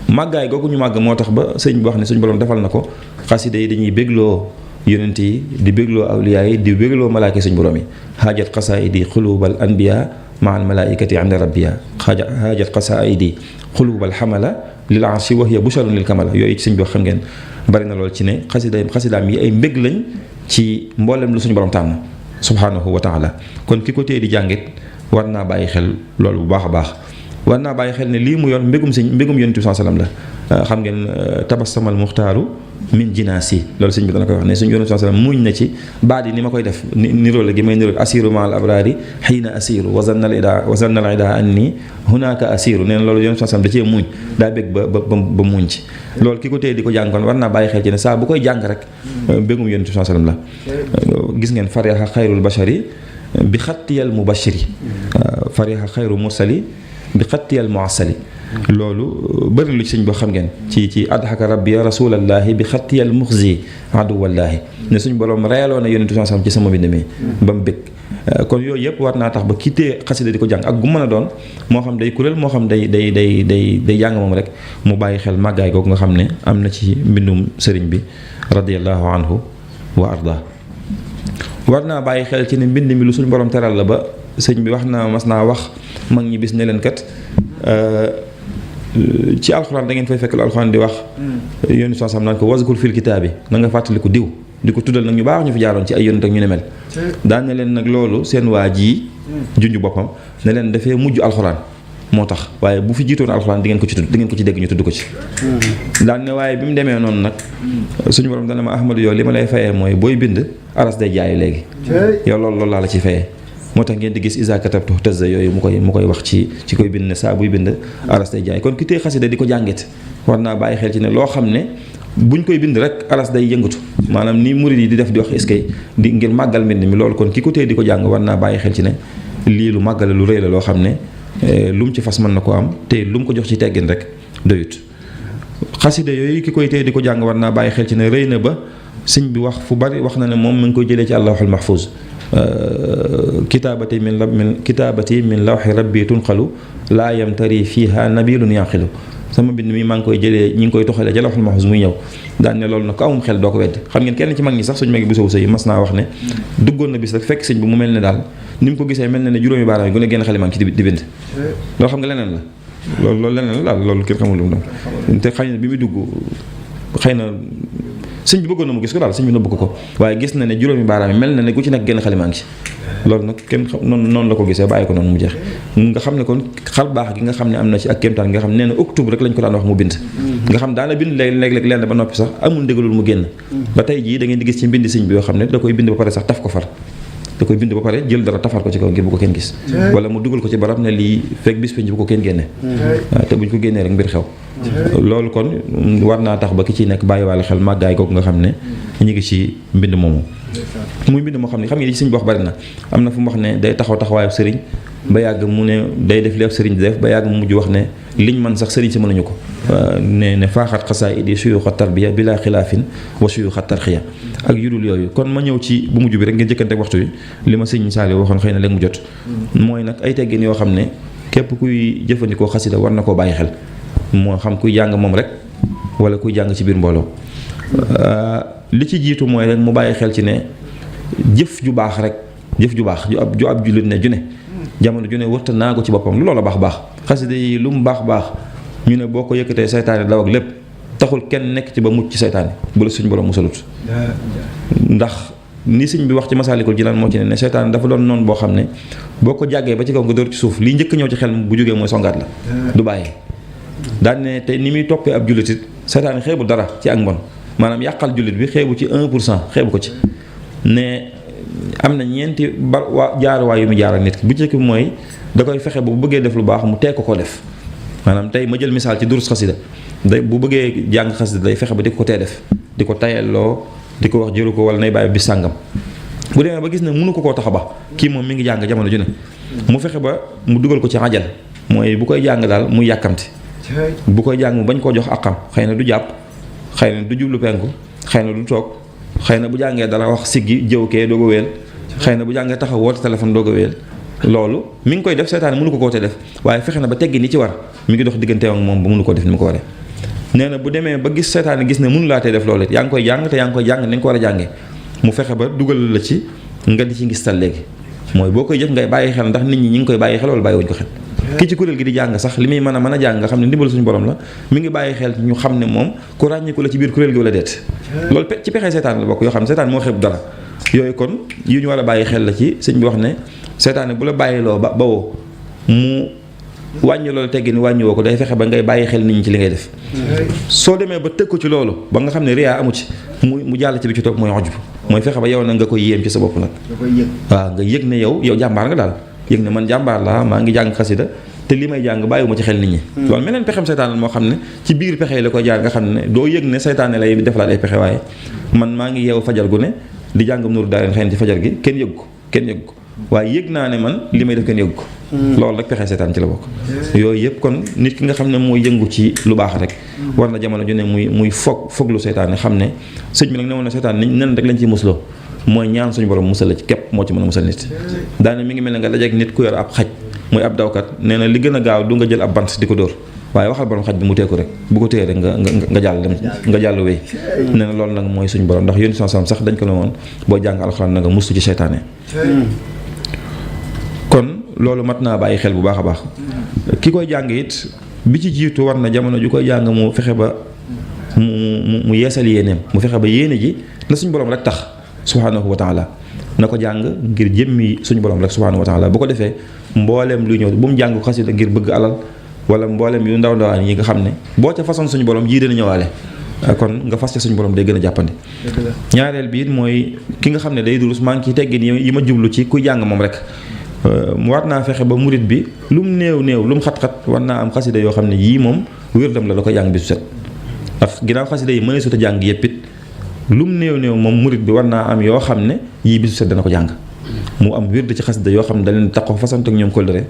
màggaay googu ñu màgg moo tax ba sëñ bi wax ne suñ borom defal na ko xasida yi dañuy bégloo yonent yi di bégloo awliyaa yi di bégloo malaaka suñ borom yi xaajat xasaayidi xulubal anbiya ma al malaikati inda rabbiya xaajat xasaayidi xulubal xamala lil arshi wa hiya busharun lil kamala yooyu ci sëñ bi wax xam ngeen bari na lool ci ne xasidaam yi ay mbég lañ ci mboolem lu suñu borom tànn subhanahu wa taala kon ki ko téye di jàngit war naa bàyyi xel loolu bu baax a baax war naa bàyyi xel ne lii mu yor mbégum yonent bi sallam la xam ngeen tabassamal muxtaaru min jinaasi loolu sëñ bi dana koy wax ne suñu yonent bi sallam muñ na ci baat yi ni ma koy def niroole gi may niroole asiru ma al abrari xiina asiru wazanna al ida anni hunaka asiru nee na loolu yonent bi sallam da cee muñ daa bég ba muñ ci loolu ki ko téye di ko jàngoon war naa bàyyi xel ci ne saa bu koy jàng rek mbégum yonent bi sallam la gis ngeen fariha xayrul bashari bi xattiyal mubashiri fariha xayru mursali bi xattiyal muassali loolu bëri lu ci sëñ boo xam ngeen ci adhaka rabbi rasulallahi bi xattiyal muxzi aduwallahi ne suñ borom reeloo na yonent bi ci sama mbind mi ba mu bëgg kon yooyu yëpp war naa tax ba kiitee xasida di ko jàng ak gu mën a doon moo xam day kuréel moo xam day jàng moom rek mu bàyyi xel màggaay googu nga xam ne am na ci mbindum sëriñ bi radiyallahu anhu wa arda war naa bàyyi xel ci ne mbind mi lu suñu borom teral la ba sëñ bi mas naa wax mag ñi bis ne leen kat ci alxuraan da ngeen fay fekk lu alxuraan di wax yónni soo sam naan ko wazkur fil kitaabi na nga fàttaliku diw di ko tuddal nag ñu baax ñu fi jaaroon ci ay yónni ak ñu ne mel daan ne leen nag loolu seen waa ji junj boppam ne leen dafay mujj alxuraan moo tax waaye bu fi jiitoon alxuraan di ngeen ko ci tudd di ngeen ko ci dégg ñu tudd ko ci daan ne waaye bi mu demee noonu nag suñu borom dana ma Ahmadu yow li ma lay fayee mooy booy bind aras day jaay léegi yow loolu laa la ci fayee moo tax ngeen di gis isa katabtu tazza yooyu mu koy wax ci koy bind ne saa buy bind aras day jaay kon ki tey xasida di ko jàngit war naa bàyyi xel ci ne loo xam ne buñ koy bind rek aras day yëngatu maanaam ni murid yi di def di wax eskay di ngir màggal mbind mi loolu kon ki ko tey di ko jàng war naa bàyyi xel ci ne lii lu màggale lu rëy la loo xam ne lu mu ci fas mën na ko am te lu mu ko jox ci teggin rek doyut xasida yooyu ki koy tey di ko jàng war naa bàyyi xel ci ne rëy na ba sëñ bi wax fu bari wax na ne moom mu ngi koy jëlee ci allahul mahfuz kitaabati min lawxi rabbi tunqalu laa yamtari fiiha nabilun yanqilu sama mbind mi maa ngi koy jëlee ñi ngi koy toxalee ca lawxul mahfuz muy ñëw daan ne loolu nag ko amum xel doo ko wedd xam ngeen kenn ci mag ñi sax suñu magi bu sow sëy mas naa wax ne duggoon na bis rek fekk sëñ bi mu mel ne daal ni mu ko gisee mel na ne juróomi baaraam yi gën a génn xalimaam ci di bind loolu xam nga leneen la loolu leneen la daal loolu kenn xamul lu mu doon te xëy na bi muy dugg xëy na sëñ bi bëggoon na mu gis ko daal sëñ bi nëbb ko waaye gis na ne juróomi baaraam yi mel na ne ku ci nekk génn xalimaa ngi ci loolu nag kenn noonu la ko gisee bàyyi ko noonu mu jeex nga xam ne kon xal baax gi nga xam ne am na ci ak kéemtaan nga xam ne nee na octobre rek lañ ko daan wax mu bind nga xam daana bind léeg-léeg lenn ba noppi sax amul ndigalul mu génn ba tey jii da ngeen di gis ci mbind sëñ bi yoo xam ne da koy bind ba pare sax taf ko far da koy bind ba pare jël dara tafar ko ci kaw ngir bu ko kenn gis wala mu dugal ko ci barab ne lii fekk bis penc bu ko kenn génne waaw te buñ ko génnee rek mbir xew loolu kon war naa tax ba ki ciy nekk bàyyiwaale xel màggaay googu nga xam ne ñu ngi ci mbind moomu muy mbind moo xam ne xam nga li sëñ bi wax bari na am na fu mu wax ne day taxaw taxawaayu sëriñ ba yàgg mu ne day def lépp sëriñ di def ba yàgg mu mujj wax ne liñ man sax sëriñ si mënuñu ko ne faaxat xasaa idi suyuxa tarbiya bila xilaafin wa suyuxa tarxiya ak yudul yooyu kon ma ñëw ci bu mujj bi rek ngeen jëkkante waxtu wi li ma sëñ Saliou waxoon xëy na léegi mu jot mooy nag ay teggin yoo xam ne képp kuy jëfandikoo xasida war na koo bàyyi xel moo xam kuy jàng moom rek wala kuy jàng ci biir mbooloo li ci jiitu mooy rek mu bàyyi xel ci ne jëf ju baax rek jëf ju baax ju ab jullit ne ju ne jamono ju ne wërta naa ko ci boppam lu loola baax xasida yi lu mu baax ñu ne boo ko yëkkatee saytaane daw ak lépp taxul kenn nekk ci ba mucc ci saytaane bu la suñ borom musalut ndax ni sëñ bi wax ci Masaalikul Jinaan moo ci ne saytaane dafa doon noonu boo xam ne boo ko jàggee ba ci kaw nga dóor ci suuf li njëkk ñëw ci xel bu jógee mooy songaat la du bàyyi daan ne te ni muy toppee ab jullitit saytaane xeebu dara ci ak mbon maanaam yàqal jullit bi xeebu ci 1% xeebu ko ci ne am na ñeenti jaaruwaay yu mu jaar ak nit ki bu njëkk bi mooy da koy fexe bu bëggee def lu baax mu teg ko def maanaam tey ma jël misaal ci durus xasida day bu bëggee jàng xasida day fexe ba di ko tee def di ko tayelloo di ko wax jëru ko wala nay bàyyi bis sàngam bu demee ba gis ne mënu ko koo tax a ba kii moom mi ngi jàng jamono ju ne mu fexe ba mu dugal ko ci ajal mooy bu koy jàng daal muy yàkkamti bu koy jàng mu bañ koo jox àqam xëy na du jàpp xëy na du jublu penku xëy na du toog xëy na bu jàngee dara wax siggi jëw kee doog a wéel xëy na bu jàngee taxaw woote téléphone doog a wéel loolu mi ngi koy def seytaane mënu ko koo te def waaye fexe na ba teggi ni ci war mi ngi dox diggante ak moom ba mënu koo def ni mu ko waree nee na bu demee ba gis seytaane gis ne mënu laa tee def loolu it yaa ngi koy jàng te yaa ngi koy jàng ni nga ko war a jàngee mu fexe ba dugal la ci nga di ci ngistal léegi mooy boo koy jëf ngay bàyyi xel ndax nit ñi ñi ngi koy bàyyi xel wala bàyyi wuñ ko xel ki ci kuréel gi di jàng sax li muy mën a jàng nga xam ne ndimbal suñu borom la mi ngi bàyyi xel ñu xam ne moom ku ràññiku la ci biir kuréel gi wala déet loolu ci pexee seytaane la bokk yoo xam ne seytaane moo xeeb dara yooyu kon yu ñu war a bàyyi xel la ci sëñ bi wax ne seytaane bu la bàyyiloo ba woo mu wàññi loolu teggi ni wàññi woo ko day fexe ba ngay bàyyi xel nit ñi ci li ngay def soo demee ba tëg ko ci loolu ba nga xam ne riyaa amu ci mu jàll ci bi ci topp mooy xoj mooy fexe ba yow nag nga koy yéem ci sa bopp nag waaw nga yëg ne yow jàmbaar nga daal yëg ne man jàmbaar laa maa ngi jàng xasida te li may jàng bàyyiwuma ci xel nit ñi loolu meneen pexem seytaane moo xam ne ci biir pexe yi la koy jaar nga xam ne doo yëg ne seytaane lay defalaat ay pexe waaye man maa ngi yeewu fajar gu ne di jàngam nuuru daa leen xëy na ci fajar gi kenn yëg ko waaye yëg naa ne man li may def kenn yëg ko loolu rek pexe seytaan ci la bokk yooyu yëpp kon nit ki nga xam ne mooy yëngu ci lu baax rek war na jamono ju ne muy foglu seytaane xam ne sëñ bi nag ne woon na seytaan ni nen rek lañ ciy musloo mooy ñaan suñu borom musal la ci képp moo ci mën a musal nit daane mi ngi mel ne nga dajeek nit ku yor ab xaj muy ab dawkat nee na li gën a gaaw du nga jël ab bant di ko dóor waaye waxal borom xaj bi mu teeku rek bu ko téye rek nga jàll dem nga jàll wéy nee na loolu nag mooy suñu borom ndax yónni sax dañ ko ne woon boo jàng alxuraan na nga mustu ci seytaane kon loolu mat naa bàyyi xel bu baax a baax ki koy jàng it bi ci jiitu war na jamono ju koy jàng mu fexe ba mu yeesal yéeneem mu fexe ba yéene ji la suñu borom rek tax subhaanahu wa taala na ko jàng ngir jëmmi suñu borom rek subhaanahu wa taala bu ko defee mbooleem luy ñëw bu mu jàng xasida ngir bëgg alal wala mbooleem yu ndaw ndawaan yi nga xam ne boo ca façon suñu borom jii dana ñëwaale kon nga fas ca suñu borom day gën a jàppandi ñaareel bi it mooy ki nga xam ne day durus maa ngi ciy teggin yi ma jublu ci kuy jàng moom rek mu war naa fexe ba murit bi lu mu néew lu mu xat-xat war naa am xasida yoo xam ne yii moom wérdam la da ko jàng bi su set ndax ginnaaw xasida yi mënee sut a jàng yëpp it lu mu néew moom murit bi war naa am yoo xam ne yii bisu set dana ko jàng mu am wérd ci xasida yoo xam ne da leen taxaw fasante ak ñoom kóllëre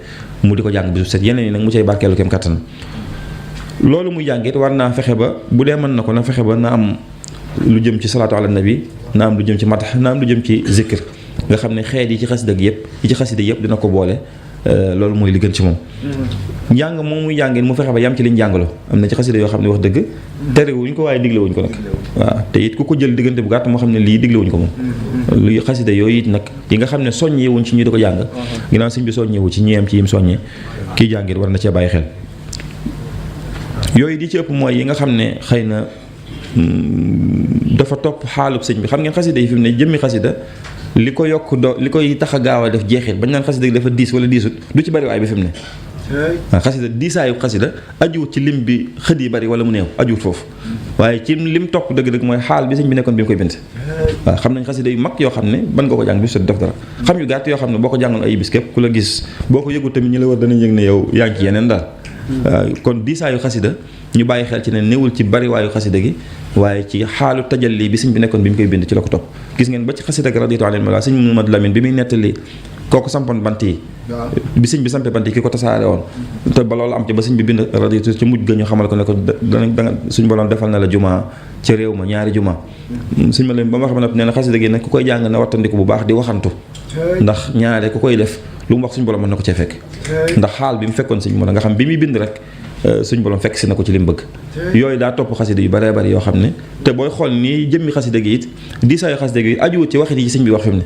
mu di ko jàng bisu set yeneen yi nag mu cay barkeelu kem kattan loolu muy jàngit war naa fexe ba bu dee mën na ko na fexe ba na am lu jëm ci salaatu ala nabi na am lu jëm ci matax na am lu jëm ci zikr nga xam ne xeet yi ci xasida yëpp yi ci xasida yëpp dina ko boole loolu mooy li gën ci moom njàng moom muy jàngin mu fexe ba yam ci liñ jàngaloo am na ci xasida yoo xam ne wax dëgg terewuñ ko waaye diglewuñ ko nag waaw te it ku ko jël diggante bu gàtt moo xam ne lii diglewuñ ko moom luy xasida yooyu it nag yi nga xam ne soññewuñ ci ñu di ko jàng ginnaaw sëñ bi soññewu ci ñeem ci yim soññee kii jàngit war na cee bàyyi xel yooyu di ci ëpp mooy yi nga xam ne xëy na dafa topp xaalub sëñ bi xam ngeen xasida yi fi mu ne jëmmi xasida li ko yokk li koy tax a gaaw a def jeexit bañ naan xasida dafa diis wala diisut du ci bari waay bi fi mu ne waaw xasida diisaayu xasida ajuwut ci lim bi xët yi bari wala mu néew ajuwut foofu waaye ci lim topp dëgg-dëgg mooy xaal bi sëñ bi nekkoon bi mu koy bind waaw xam nañ xasida yu mag yoo xam ne ban nga ko jàng bi sot def dara xam yu gàtt yoo xam ne boo ko jàngoon ay bis képp ku la gis boo ko yëgul tamit ñi la war danañ yëg ne yow yaa ngi ci yeneen daal kon diisaayu xasida ñu bàyyi xel ci ne néewul ci bariwaayu xasida gi waaye ci xaalu tajalli bi sëñ bi nekkoon bi mu koy bind ci la ko topp gis ngeen ba ci xasida gi radiyallahu anhu wala sëñ Muhammadu Lamin bi muy nettali kooku sampoon bant yi bi sëñ bi sampee bant yi ki ko tasaare woon te ba loolu am ci ba sëñ bi bind radiyallahu ci mujj ga ñu xamal ko ne ko danga suñu borom defal na la juma ci réew ma ñaari juma sëñ ma leen ba ma xam ne nee na xasida gi nag ku koy jàng na wattandiku bu baax di waxantu ndax ñaare ku koy def lu mu wax suñu borom mën na ko cee fekk ndax xaal bi mu fekkoon sëñ mu nga xam bi muy bind rek suñ borom fekk si na ko ci li mu bëgg yooyu daa topp xasida yu baree bari yoo xam ne te booy xool nii jëmmi xasida gi it diisaayu xasida gi ajuwut ci waxit yi sëñ bi wax fi mu ne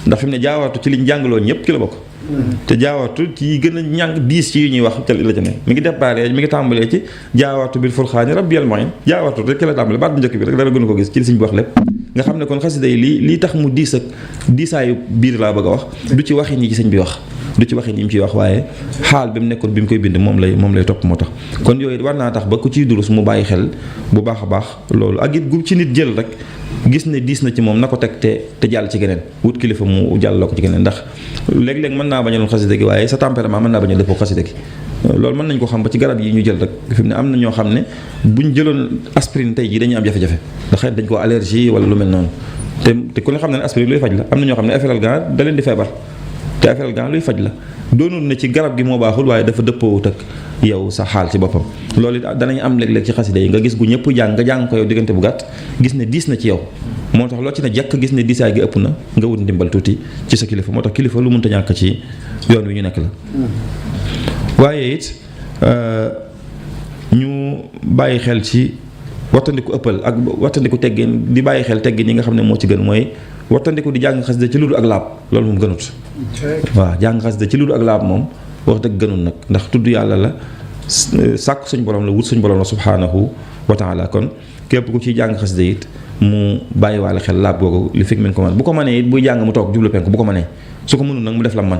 ndax fi mu ne jaawaatu ci liñ jàngaloo ñëpp ci la bokk te jaawaatu ci gën a ñàng diis ci yu ñuy wax ca la ca ne mi ngi déparé mi ngi tàmbalee ci jaawaatu bil furxaani rabbiyal mu'in jaawaatu rek ci la tàmbalee baat bu njëkk bi rek dara gënu ko gis ci li sëñ bi wax lépp nga xam ne kon xasida yi lii tax mu diis ak diisaayu biir laa bëgg a wax du ci waxin yi ci sëñ bi wax du ci waxin yi mu ciy wax waaye xaal bi mu nekkoon bi mu koy bind moom lay topp moo tax kon yooyu war naa tax ba ku ciy durus mu bàyyi xel bu baax a baax loolu ak it gu ci nit jël rek gis ne diis na ci moom na ko teg te jàll ci geneen wut kilifa mu jàll la ko ci geneen ndax léeg-léeg mën naa bañ a doon xasida gi waaye sa tempérament mën naa bañ a dëppoo xasida gi loolu mën nañ ko xam ba ci garab yi ñu jël rek fi mu ne am na ñoo xam ne buñ jëloon aspirine tey jii dañuy am jafe-jafe ndax xëy dañ ko allergie wala lu mel noonu te ku ne xam ne aspirine luy faj la am na ñoo xam ne effet gan da leen di feebar te affaire gan luy faj la doonul ne ci garab gi moo baaxul waaye dafa dëppoowut ak yow sa xaal ci boppam loolu it danañ am léeg-léeg ci xasida yi nga gis gu ñëpp jàng nga jàng ko yow diggante bu gàtt gis ne diis na ci yow moo tax loo ci ne jekk gis ne diisaay gi ëpp na nga wut ndimbal tuuti ci sa kilifa moo tax kilifa lu mënta ñàkk ci yoon wi ñu nekk la waaye it ñu bàyyi xel ci wattandiku ëppal ak wattandiku teggin di bàyyi xel teggin yi nga xam ne moo ci gën mooy wattandiku di jàng xasida ci ludu ak laab loolu moom gënut waaw jàng xasida ci ludu ak laab moom wax dëgg gënut nag ndax tudd yàlla la sàkk suñ borom la wut suñ borom la subhanahu wa taala kon képp ku ciy jàng xasida it mu bàyyi waale xel laab googu li fekk mi ngi ko man bu ko mënee it buy jàng mu toog jublu penku bu ko mënee su ko mënul nag mu def la man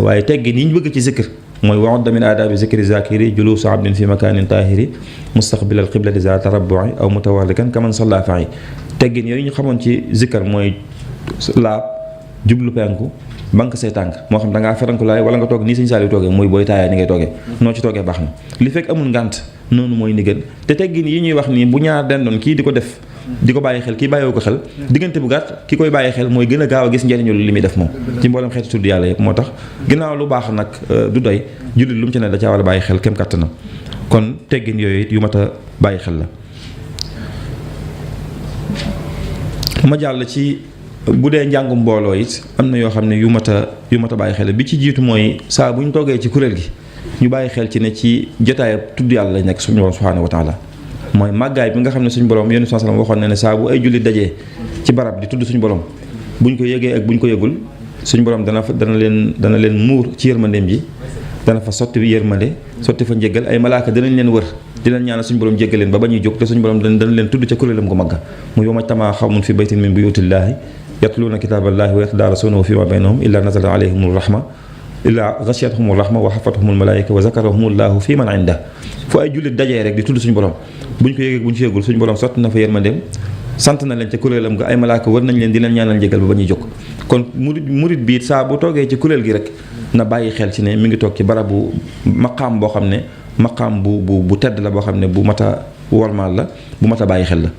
waaye teggin yi ñu bëgg ci zikr mooy wa'udda min aadaabi zikri zakiri juluusu abdin fi makanin tahiri mustaqbilal qiblati za tarabbu'i aw mutawarrikan kaman salla fa'i teggin yooyu ñu xamoon ci zikkar mooy laab jublu penku banque say tànk moo xam da ngaa ferankulaay wala nga toog nii Sëñ Saaliw toogee muy booy taayaa ni ngay toogee noo ci toogee baax na li fekk amul ngànt noonu mooy ni gën te teggin yi ñuy wax nii bu ñaar dendoon kii di ko def di ko bàyyi xel kii bàyyiwu ko xel diggante bu gàtt ki koy bàyyi xel mooy gën a gaaw a gis njëriñu li muy def moom ci mboolem xeetu tudd yàlla yëpp moo tax ginnaaw lu baax nag du doy jullit lu mu ci ne da caa war a bàyyi xel kem kàttanam kon teggin yooyu it yu mat a bàyyi xel la ma jàll ci bu dee njàngum mbooloo it am na yoo xam ne yu mat a bàyyi xel bi ci jiitu mooy saa bu ñu toogee ci kuréel gi ñu bàyyi xel ci ne ci jotaay tudd yàlla lañ nekk suñu borom subhanahu wa taala mooy màggaay bi nga xam ne suñu borom yéen sallam waxoon na ne saa bu ay jullit dajee ci barab di tudd suñu borom buñ ko yëgee ak buñ ko yëgul suñu borom dana leen muur ci yërmandeem ji dana fa sotti yërmande sotti fa njéggal ay malaaka danañ leen wër di leen ñaanal suñu borom jéggal leen ba ñuy jóg te suñu borom dana leen tudd ca kuréelam gu magga mu yawma tamaa xawmun fi baytin min buyutillaahi yatluuna kitaaballahi wa yatadaarasuunahu fiimaa baynahum illaa nazala alayhimur rahma illaa ghashiyatuhumur rahma wa hafathumul malaa'ika wa zakarahumullahu fi man inda fu ay jullit dajee rek di tudd suñu borom buñ ko yëgee buñ ci yëgul suñu borom sotti na fa yërmandeem sant na leen ca kuréelam ga ay malaaka wër nañ leen di leen ñaanal njéggal ba ñuy jóg kon murit bi saa bu toogee ci kuréel gi rek na bàyyi xel ci ne mi ngi toog ci barabu maqaam boo xam ne maqaam bu tedd la boo xam ne bu mat a wormaal la bu mat a bàyyi xel la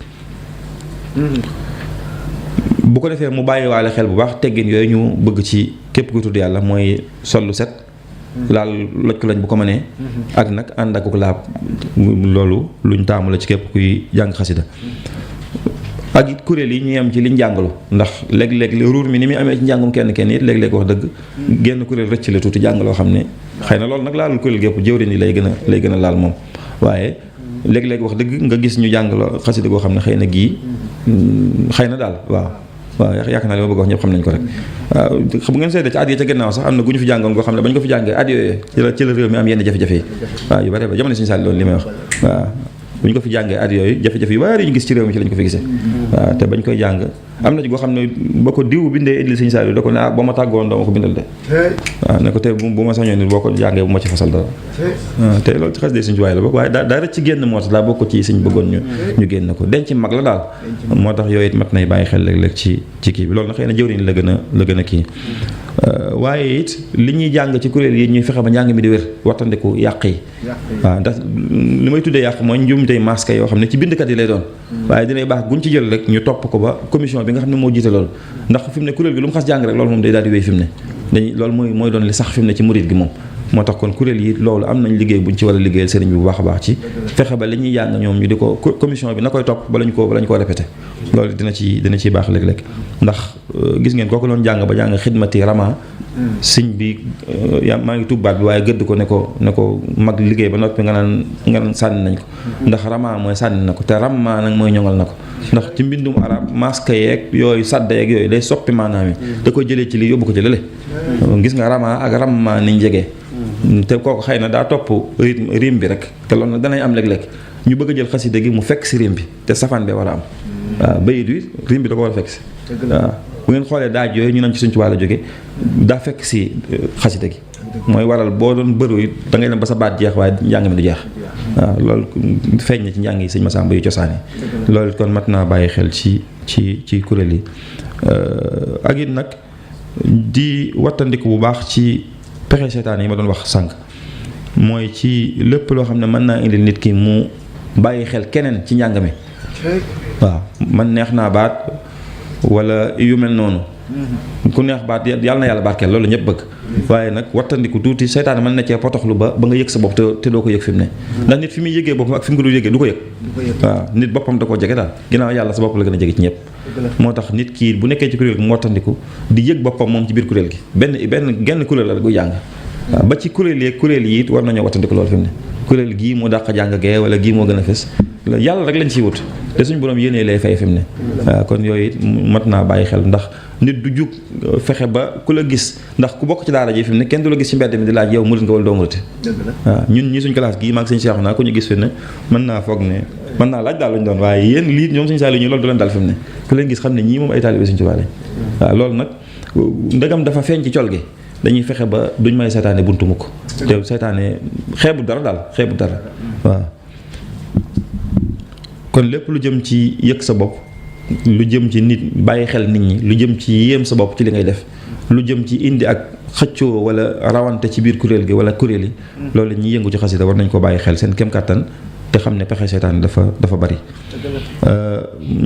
bu ko defee mu bàyyi waale xel bu baax teggin yooyu ñu bëgg ci képp kuy tudd yàlla mooy sol lu set laal loj ko lañ bu ko mënee ak nag ànd ak laab loolu luñ taamu la ci képp kuy jàng xasida ak it kuréel yi ñu yem ci liñ jàngalu ndax léeg-léeg ruur mi ni muy amee ci njàngum kenn it léeg-léeg wax dëgg génn kuréel rëcc la tuuti jàngaloo xam ne xëy na loolu nag laalul kuréel gépp jëwrin yi lay gën a laal moom waaye léeg-léeg wax dëgg nga gis ñu jàngaloo xasida goo xam ne xëy na gii xëy na daal waaw yaakaar naa li ma bëgg wax ñëpp xam nañ ko rek waaw xam ngeen seede ci at yi ca gannaaw sax am na gu ñu fi jàngoon goo xam ne bañ ko fi jàngee at yooyu ci la réew mi am yenn jafe-jafe yi waaw yu bare ba jamono suñu saali loolu li may wax waaw bu ñu ko fi jàngee at yooyu jafe-jafe yu bari ñu gis ci réew mi ci lañ ko fi gisee waaw te bañ koy jàng am na ci goo xam ne ba ko diw bindee indil sëñ Saliou da ko ne boo ma tàggoon doo ma ko bindal de waaw ne ko te bu ma sañoon nit boo ko jàngee bu ma ci fasal dara waaw te loolu ci xas dee suñ waay la bokk waaye daa rëcc ci génn moo tax daa bokk ci suñ bëggoon ñu génn ko denc mag la daal moo tax yooyu it mat nay bàyyi xel léeg-léeg ci kii bi loolu na xëy na jëwriñ la gën a kii waaye it li ñuy jàng ci kuréel yi ñuy fexe ba njàng mi di wér wattandiku yàq yi waaw ndax li may tuddee yàq mooy njuumtey masque yoo xam ne ci bindkat yi lay doon waaye dinay baax guñ ci jël rek ñu topp ko ba commission bi nga xam ne moo jiite loolu ndax fi mu ne kuréel gi lu mu xas jàng rek loolu moom day daal di wéy fi mu ne dañuy loolu mooy doon li sax fi mu ne ci murit gi moom moo tax kon kuréel yi loolu am nañ liggéey buñ ci war a liggéeyal sëriñ bi bu baax a baax ci fexe ba li ñuy jàng ñoom ñu di ko commission bi na koy topp bala ñu ko répété loolu dina ci baax léeg-léeg ndax gis ngeen kooku doon jàng ba jàng xidmati rama sëñ bi maa ngi tubbaat bi waaye gëdd ko ne ko mag liggéey ba noppi nga naan sànni nañ ko ndax rama mooy sànni na ko te ramma nag mooy ñoŋal na ko ndax ci mbindum arab masque yeeg yooyu sadda yeeg yooyu day soppi maanaam yi da koy jëlee ci lii yóbbu ko ci lële gis nga rama ak ramma niñ jegee te kooku xëy na daa topp rythme bi rek te loolu nag danay am léeg-léeg ñu bëgg a jël xasida gi mu fekk si rythme bi te safaan bee war a am waaw bayit wi rythme bi da ko war a fekk si waaw bu ngeen xoolee daaj yooyu ñu nañ ci suñ ci wàll jóge daa fekk si xasida gi mooy waral boo doon bëru it da ngay dem ba sa baat jeex waaye njàng mi du jeex waaw loolu feeñ na ci njàng yi sëñ Massamba yu cosaani loolu kon mat naa bàyyi xel ci kuréel yi ak it nag di wattandiku bu baax ci pexe seetaan yi ma doon wax sànq mooy ci lépp loo xam ne mën naa indil nit ki mu bàyyi xel keneen ci njàng mi waaw man neex naa baat wala yu mel noonu ku neex baat yàlla na yàlla barkeel loolu ñëpp bëgg waaye nag wattandiku tuuti seytaane mën na cee potoxlu ba nga yëg sa bopp te doo ko yëg fi mu ne ndax nit fi muy yëgee boppam ak fi mu ko dul yëgee du ko yëg waaw nit boppam da koo jege daal ginnaaw yàlla sa bopp la gën a jege ci ñëpp moo tax nit kii bu nekkee ci kuréel gi mu wattandiku di yëg boppam moom ci biir kuréel gi genn kuréel la rek guy jàng waaw ba ci kuréel yi it war nañoo wattandiku loolu fi mu ne kuréel gii moo dàq jàng gee wala gii moo gën a fës yàlla rek lañ ciy wut te suñ borom yéenee lay fay fi mu ne waaw kon yooyu it mat naa bàyyi xel ndax nit du jug fexe ba ku la gis ndax ku bokk ci daara ji fi mu ne kenn du la gis ci mbedd mi di laaj yow murit nga wala doo murit waaw ñun ñi suñ classe gii maag sëñ Cheikh naa ku ñu gis fi ne mën naa foog ne mën naa laaj daal lañu doon waaye yéen lii ñoom suñu saali ñu loolu du leen dal fi mu ne ku leen gis xam ne ñii moom ay taalibe suñ Tuubaa lañ waaw loolu nag ndegam dafa feeñ ci col gi dañuy fexe ba duñ may seytaane buntu mukk te seytaane xeebu dara waaw kon lépp lu jëm ci yëg sa bopp lu jëm ci nit bàyyi xel nit ñi lu jëm ci yéem sa bopp ci li ngay def lu jëm ci indi ak xëccoo wala rawante ci biir kuréel gi wala kuréel yi loolu ñi yëngu ci xasida war nañ ko bàyyi xel seen kem kàttan te xam ne pexe seytaane dafa bari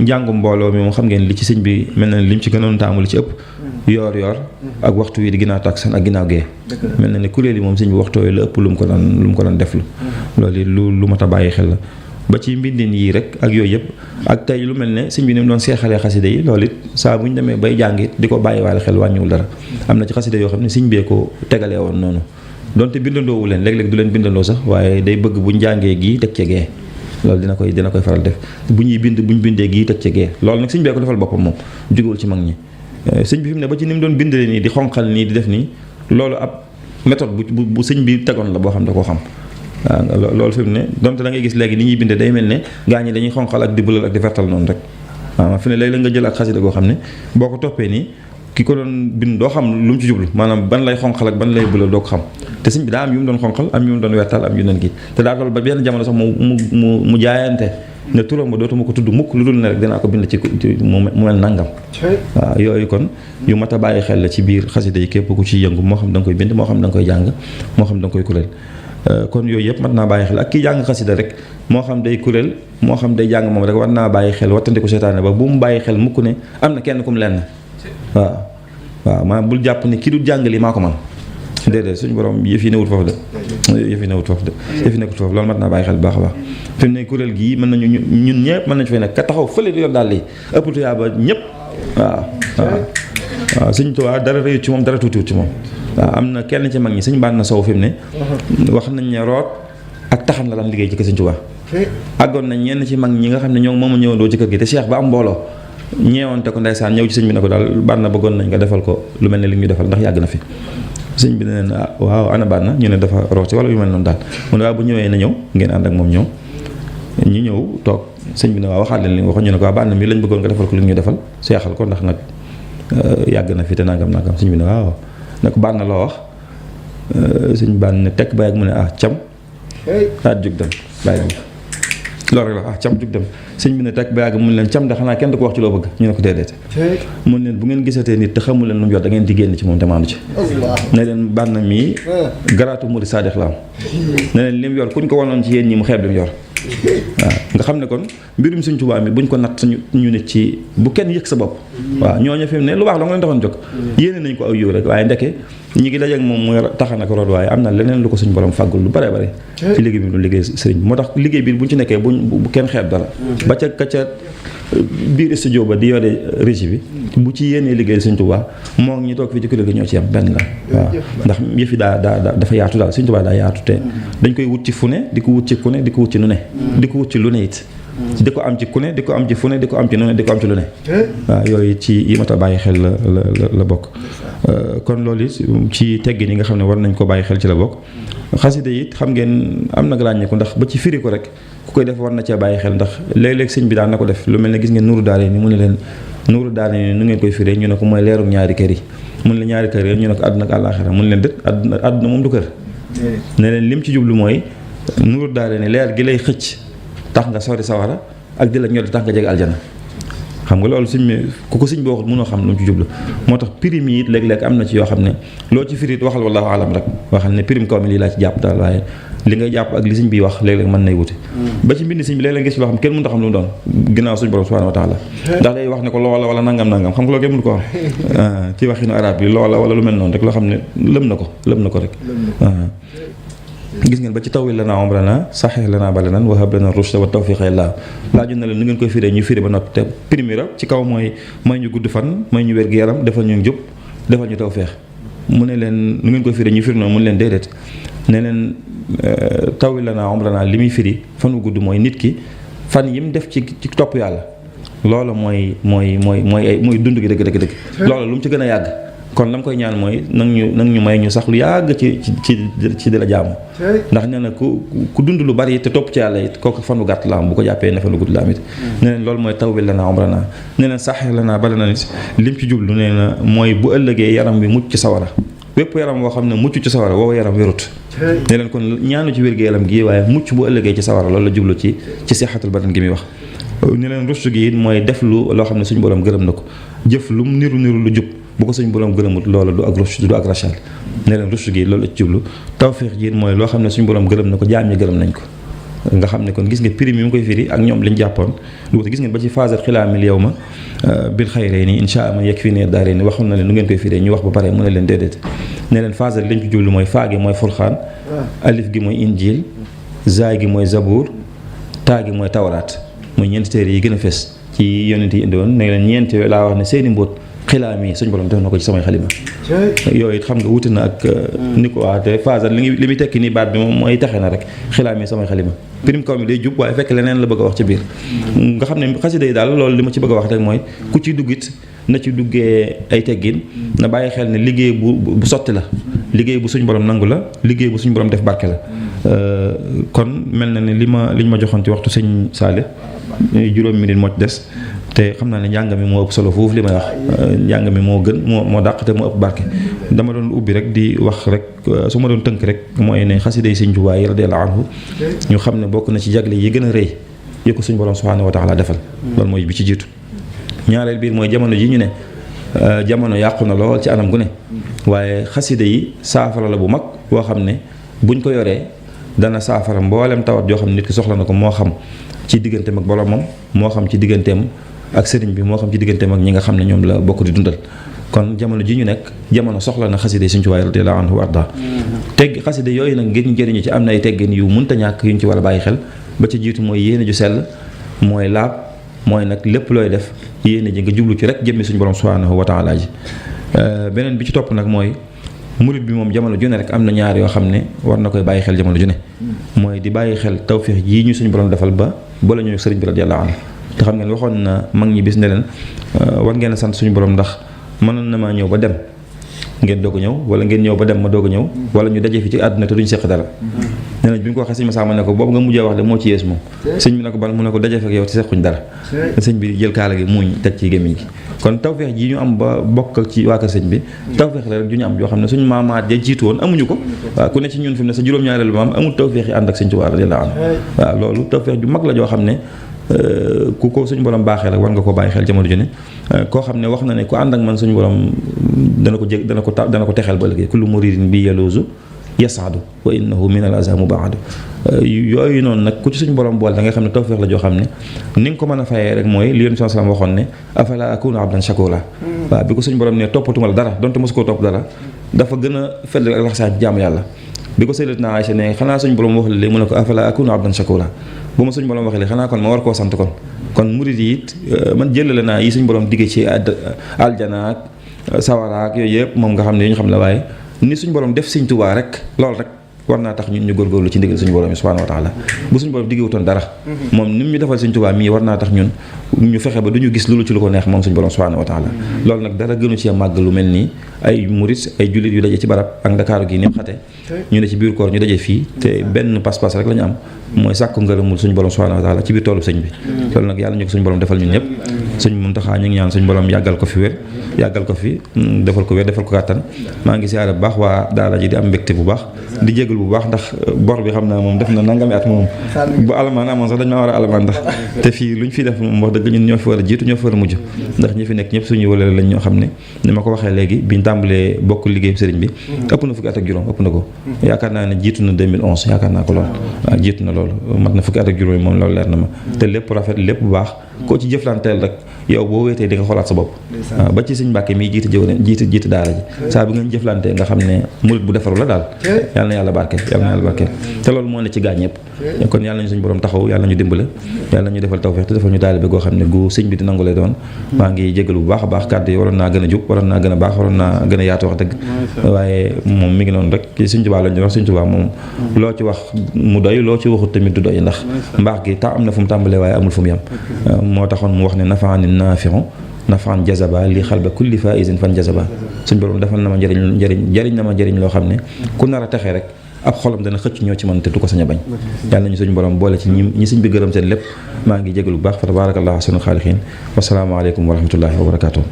njàngum mbooloo mi moom xam ngeen li ci sëñ bi mel na ni lim ci gënoon taamu li ci ëpp yoor ak waxtu wi di ginnaaw takkusaan ak ginnaaw gee mel na ni kuréel yi moom sëñ bi waxtu yooyu la ëpp lu mu ko doon def loolu lu mat a bàyyi xel la ba ci mbindin yii rek ak yooyu yëpp ak tey lu mel ne sëñ bi ni mu doon seexalee xasida yi loolu it saa bu ñu demee bay jàng it di ko bàyyiwaale xel wàññiwul dara am na ci xasida yoo xam ne sëñ bee ko tegalee woon noonu donte bindandoowu leen léeg-léeg du leen bindandoo sax waaye day bëgg bu njàngee gii teg ca gee loolu dina koy faral def bu ñuy bind bu ñu bindee gii teg ca gee loolu nag sëñ bee ko defal boppam moom jógewul ci mag ñi sëñ bi fi mu ne ba ci ni mu doon bindalee nii di xonqal nii di def nii loolu ab méthode bu sëñ bi tegoon la boo xam da koo xam waaw loolu fi mu ne donte da ngay gis léegi ni ñuy bindee day mel ne gaa ñi dañuy xonqal ak di bulal ak di vertal noonu rek waaw fi ne léeg-léeg nga jël ak xasida goo xam ne boo ko toppee nii ki ko doon bind doo xam lu mu ci jublu maanaam ban lay xonqal ak ban lay bulal doo ko xam te sëñ bi daa am yu mu doon xonqal am yu mu doon wertal am yu doon kii te daa dool ba benn jamono sax mu jaayante ne turam ba dootuma ko tudd mukk lu dul ne rek dinaa ko bind ci mu mel nangam waaw yooyu kon yu mat a bàyyi xel la ci biir xasida yi képp ku ci yëngu moo xam da nga koy bind moo xam da nga koy jàng moo xam da nga koy kuréel kon yooyu yëpp mat naa bàyyi xel ak kii jàng xasida rek moo xam day kuréel moo xam day jàng moom rek war naa bàyyi xel wattandiku seetaane ba bu mu bàyyi xel mukk ne am na kenn ku mu lenn waaw maanaam bul jàpp ne ki du jàng li maa ko man déedéet suñu borom yëf yi newut foofu de yëf yi nekkut foofu loolu mat naa bàyyi xel bu baax a baax fi mu ne kuréel gii mën nañu ñun ñëpp mën nañu fay nekk ka taxaw fële di yor daal lii ëpp tuyaa ba ñëpp waaw Sëñ Tuubaa dara rëyut ci moom dara tuutiwut ci moom waaw am na kenn ci mag ñi Sëñ Bànna Sow fi mu ne wax nañ ne root ak taxan la daan liggéey ci kër Sëñ Tuubaa àggoon nañ ñenn ci mag ñi nga xam ne ñoo moom a ñëwandoo ci kër gi te Cheikh ba am mbooloo ñeewante ko ndeysaan ñëw ci sëñ bi ne ko daal Bànna bëggoon nañ nga defal ko lu mel ne li ñu defal ndax yàgg na fi sëñ bi ne leen waaw ana Bànna ñu ne dafa root ci wala yu mel noonu daal mu ne waaw bu ñëwee na ñëw ngeen ànd ak moom ñëw ñu ñëw toog sëñ bi ne waaw waxaat leen li nga waxoon ñu ne ko waaw Bànna mi lañ bëggoon nga defal ko li ñu defal seexal ko ndax nag yàgg na fi te nangam sëñ bi ne waaw ne ko Bànna loo wax sëñ Bànna tekk ba yàgg mu ne cam daal jóg dem bàyyi bi loolu rek la cam jóg dem sëñ bi ne tekk ba yàgg mun leen cam da xanaa kenn du ko wax ci loo bëgg ñu ne ko déedéet mun leen bu ngeen gisatee nit te xamul leen lu mu yor da ngeen di génn ci moom te maandu ci ne leen Bànna mii garaatu murid saadix la am ne leen li mu yor kuñ ko wanoon ci yéen ñi mu xeeb li mu yor waaw nga xam ne kon mbirum Sëñ Tuubaa mi buñ ko natt ñu nit ci bu kenn yëg sa bopp waaw ñooñu fi mu ne lu baax la nga leen taxoon jóg yéene nañ ko aw yiw rek waaye ndeke ñi ngi dajeek moom muy taxan ak root waaye am na leneen lu ko suñ borom fàggul lu bare bare ci liggéey bi lu liggéey sëriñ bi moo tax liggéey bi buñ ci nekkee bu kenn xeeb dara ba ca ka ca biir studio ba di yore régie bi bu ci yéenee liggéey Sëñ Tuubaa moo ngi ñi toog fii ci kuréel gi ñoo ci am benn la waaw ndax yëf yi dafa yaatu daal Sëñ Tuubaa daa yaatu te dañ koy wut ci fu ne di ko wut ci ku ne di ko wut ci nu ne di ko wut ci lu ne it di ko am ci ku ne di ko am ci fu ne di ko am ci nu ne di ko am ci lu ne waaw yooyu ci yi mat a bàyyi xel la bokk kon loolu it ci teggin yi nga xam ne war nañ ko bàyyi xel ci la bokk xasida it xam ngeen am na ràññeeku ndax ba ci firi ko rek ku koy def war na cee bàyyi xel ndax léeg-léeg sëñ bi daan na ko def lu mel ne gis ngeen nuuru daare ni mu ne leen nuuru daare ni nu ngeen koy firee ñu ne ko mooy leeru ñaari kër yi mun leen ñaari kër yi ñu ne ko àdduna ak àllaaxira mun leen dët àdduna moom du kër ne leen lim ci jublu mooy nuuru daare ni leer gi lay xëcc tax nga sori sawara ak di la ñor tax nga jege aljana xam nga loolu sëñ bi ku ko sëñ bi waxut mënoo xam lu mu ci jublu moo tax prime yi it léeg-léeg am na ci yoo xam ne loo ci firit waxal wallahu alam rek waxal ne prime kaw mi lii laa ci jàpp daal waaye li ngay jàpp ak li sëñ bi wax léeg-léeg mën nay wute ba ci mbind sëñ bi léeg-léeg gis loo xam kenn mënut a xam lu mu doon ginnaaw suñu borom subhanahu wa taala ndax day wax ne ko loola wala nangam xam nga loolu kenn mënu ko wax ci waxinu arab bi loola wala lu mel noonu rek loo xam ne lëm na ko rek gis ngeen ba ci tawil lanaa umrana saxeex lanaa balanan wa hab lana rushda wa tawfiqa illa laaju na leen nu ngeen koy firee ñu firé ba noppi te primira ci kaw mooy may ñu gudd fan may ñu wér gu yaram defal ñu njub defal ñu tawfeex mu ne leen nu ngeen koy firee ñu firi noonu mu ne leen déedéet ne leen tawil lanaa umrana li muy firi fan wu gudd mooy nit ki fan yi mu def ci topp yàlla loola mooy dund gi dëgg loola lu mu ci gën a yàgg kon la mu koy ñaan mooy nag ñu may ñu sax lu yàgg ci di la jaamu ndax nee na ku dund lu bari te topp ci yàlla it kooku fan wu gàtt la am bu ko jàppee ne fan wu gudd la am it nee na loolu mooy tawbil lanaa umranaa nee na sax lanaa bala na nit lim ci jublu nee na mooy bu ëllëgee yaram bi mucc ci sawara wépp yaram woo xam ne mucc ci sawara woowu yaram wérut ne leen kon ñaanu ci wér-gu yaram gi waaye mucc bu ëllëgee ci sawara loolu la jublu ci sixatul badan gi muy wax ne leen rustu gi it mooy def loo xam ne suñu borom gërëm na ko jëf lu mu niru lu jub bu ko suñu borom gërëmut loolu du ak rushd du ak rachad ne leen rushd gi loolu la ci jublu tawfiq ji mooy loo xam ne suñu borom gërëm na ko jaam ñi gërëm nañ ko nga xam ne kon gis nga prix mi mu koy firi ak ñoom liñ jàppoon lu wute gis ngeen ba ci phasat xilaamil yow ma bil xayrayni insha man yakfini daarayni waxoon na leen nu ngeen koy firee ñu wax ba pare mu ne leen déedéet ne leen phasat liñ ci jublu mooy faa gi mooy furxaan alif gi mooy injil zaay gi mooy zabuur taa gi mooy tawraat mooy ñeenti téere yi gën a fes ci yonent yi indi woon ne leen ñeenti laa wax ne seeni mbóot xilaami suñu borom def na ko ci samay xalima yooyu it xam nga wuti na ak ni ko waa te phase li muy tekki nii baat bi moom mooy taxe na rek xilaami samay xalima pirim kaw mi day jub waaye fekk leneen la bëgg a wax ci biir nga xam ne xasida yi daal loolu li ma ci bëgg a wax rek mooy ku ci duggit na ci duggee ay teggin na bàyyi xel ne liggéey bu sotti la liggéey bu suñu borom nangu la liggéey bu suñu borom def barke la kon mel na ne liñ ma joxoon ci waxtu sëñ Saale juróomi minute moo ci des te xam naa ne njàng mi moo ëpp solo foofu li may wax njàng mi moo gën moo dàq te moo ëpp barke dama doon ubbi rek di wax rek su ma doon tënk rek mooy ne xasida yi Sëñ Tuubaa yi radiyallaahu anhu ñu xam ne bokk na ci jagle yi gën a rëy yi ko suñu borom subhaanahu wa taala defal loolu mooy bi ci jiitu ñaareel biir mooy jamono ji ñu ne jamono yàqu na lool ci anam gu ne waaye xasida yi saafara la bu mag boo xam ne buñ ko yoree dana saafara mboolem tawat yoo xam ne nit ki soxla na ko moo xam ci digganteem ak boromam moo xam ci digganteem ak sëriñ bi moo xam ci digganteem ak ñi nga xam ne ñoom la bokk di dundal kon jamono ji ñu nekk jamono soxla na xasida yi Sëñ Tuubaa radiyallaahu anhu warda tegg xasida yooyu nag ngir ñu jëriñu ci am na ay teggin yu mënta ñàkk yuñ ci war a bàyyi xel ba ci jiitu mooy yéene ju sell mooy laab mooy nag lépp looy def yéene ji nga jublu ci rek jëmmi suñu borom subhaanahu wa taala ji beneen bi ci topp nag mooy murit bi moom jamono ju ne rek am na ñaar yoo xam ne war na koy bàyyi xel jamono ju ne mooy di bàyyi xel tawféex jii ñu suñu borom defal ba la ñu sëriñ bi radiyallaahu anhu te xam ngeen waxoon na mag ñi bis ne leen war ngeen a sant suñu borom ndax mënoon na maa ñëw ba dem ngeen doog a ñëw wala ngeen ñëw ba dem ma doog a ñëw wala ñu daje fi ci àdduna te duñu seq dara nee na bi ñu ko waxee sëñ Masamba ne ko boobu nga mujjee wax de moo ci yees moom sëñ bi ne ko ban mu ne ko daje fekk yow te sequñ dara sëñ bi jël kaala gi muuñ teg ci gémmiñ gi kon tawfeex ji ñu am ba bokk ci waa kër sëñ bi tawfeex la rek ju ñu am yoo xam ne suñu maamaat ja jiitu woon amuñu ko waaw ku ne ci ñun fi mu ne sa juróom-ñaareelu maam amul tawfeex yi ànd ak sëñ Tuubaa radiyallaahu anhu waaw loolu tawfeex ju mag la joo xam ne ku ko suñu borom baaxee rek war nga ko bàyyi xel jamono ju ne koo xam ne wax na ne ku ànd ak man suñu borom dana ko texeel ba léegi kullu muridin bi yaluuzu yasaadu wa innahu min al aza mubaadu yooyu noonu nag ku ci suñu borom boole da nga xam ne tawfeex la joo xam ne ni nga ko mën a fayee rek mooy li Yonent bi sallam waxoon ne afala akunu abdan shakura waaw bi ko suñu borom ne toppatuma la dara donte mosu koo topp dara dafa gën a fedd ak laxasaay ci jaamu yàlla bi ko Sayyidatuna Aysa ne xanaa suñu borom wax la léegi mu ne ko afala akunu abdan shakura bu ma suñu borom waxee léegi xanaa kon ma war koo sant kon murid yi it man jëlale naa yi suñu borom diggee ci aljana ak sawara ak yooyu yëpp moom nga xam ne yu ñu xam la waaye ni suñu borom def Sëñ Tuubaa rek loolu rek war naa tax ñun ñu góorgóorlu ci ndigal suñu borom yi subhaanahu wa taala bu suñu borom diggewutoon dara moom ni mu ñu defal Sëñ Tuubaa mii war naa tax ñun ñu fexe ba du ñu gis loolu ci lu ko neex moom suñu borom subhaanahu wa taala loolu nag dara gënu ci màgg lu mel nii ay murit ay jullit yu daje ci barab ak Ndakaaru gi ni mu xate ñu ne ci biir koor ñu daje fii te benn pas-pas rek la ñu am mooy sàkku ngërëmul suñu borom subhaanahu wa taala ci biir toolu sëñ bi loolu nag yàlla ñu ko suñu borom defal ñun ñëpp sëñ Muntaxa ñu ngi ñaan suñu borom yàggal ko fi wér yàggal ko fi defal ko wér defal ko kàttan maa ngi siyaare bu baax waa daara ji di am mbégte bu baax di jégal bu baax ndax bor bi xam naa moom def na nangami at moom bu alamaan amoon sax dañ maa war a alamaan ndax te fii lu ñu fi def moom wax dëgg ñun ñoo fi war a jiitu ñoo fi war a mujj ndax ñi fi nekk ñëpp suñu wala lañ ñoo xam ne ni ma ko waxee léegi biñ tàmbalee bokk liggéey sëriñ bi ëpp na fukki at ak juróom ëpp na ko yaakaar naa ne jiitu na 2011 yaakaar naa ko lool waaw jiitu na loolu mat na fukki at ak juróom moom loolu leer na ma te lépp rafet lépp bu baax koo ci jëflanteel rek yow boo wéetee di nga xoolaat sa bopp waaw ba ci sëñ Mbàkke mii jiite daara ji saa bi ngeen jëflantee nga xam ne murit bu defaru la daal yàlla na yàlla barkeel te loolu moo ne ci gaañ ñëpp kon yàlla nañu suñu borom taxaw yàlla ñu dimbale yàlla ñu defal tawfeex te defal ñu taalibe goo xam ne gu sëñ bi di nangu lay doon maa ngi jégalu bu baax a baax kàddu yi waroon naa gën a jub waroon naa gën a baax waroon naa gën a yaatu wax dëgg waaye moom mi ngi noonu rek ci Sëñ Tuubaa lañu wax Sëñ Tuubaa moom loo ci wax mu doy loo ci waxut tamit du doy ndax mbaax gi am na fu mu tàmbalee waaye amul fu mu yem moo taxoon mu wax ne nafaani naafi'u nafaan jazaba li xalba kulli faizin fan jazaba suñ borom defal na ma njëriñ na ma njëriñ loo xam ne ku nar a texee rek ab xolam dana xëcc ñoo ci man te du ko sañ a bañ yàlla nañu suñu borom boole ci ñi sëñ bi gërëm seen lépp maa ngi jégalu bu baax fa tabarakallahu ahsanul xaaliqiin wasalaamaaleykum wa rahmatullahi wa barakaatuh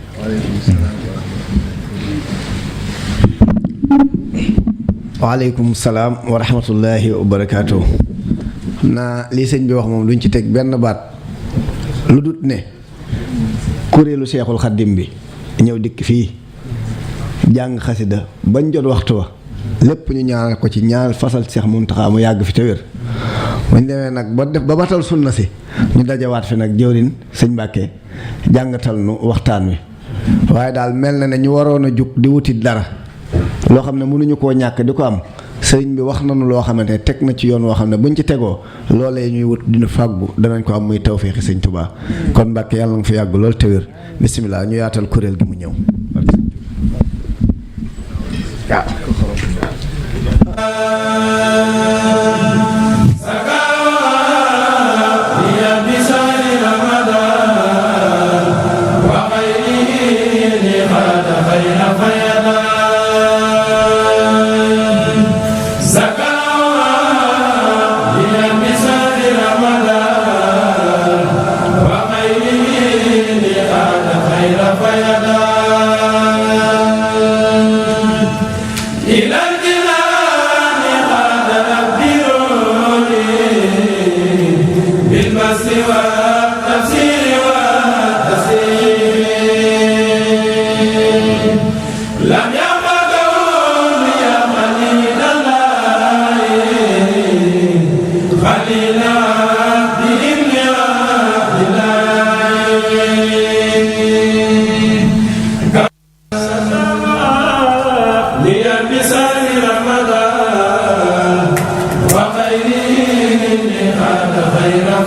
waaleykum salaam wa rahmatullahi wa barakaatuh xam naa lii sëñ bi wax moom duñ ci teg benn baat lu dut ne kuréelu Seexul Xaddim bi ñëw dikk fii jàng xasida bañ jot waxtu wa lépp ñu ñaanal ko ci ñaanal fasal Seex Muntaxa mu yàgg fi te wér bañ demee nag ba batal sunna si ñu dajawaat fi nag jëwriñ sëñ Mbàkke jàngatal nu waxtaan wi waaye daal mel na ne ñu waroon a jug di wuti dara loo xam ne mënuñu koo ñàkk di ko am sëriñ bi wax nañu loo xamante ne teg na ci yoon woo xam ne buñ ci tegoo loolee ñuy wut dina fàggu danañ ko am muy tawféexi sëñ Tuubaa kon Mbàkke yàlla nga fi yàgg lool te wér bisimilah ñu yaatal kuréel gi mu ñëw.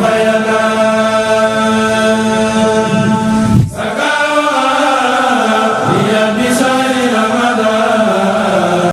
خير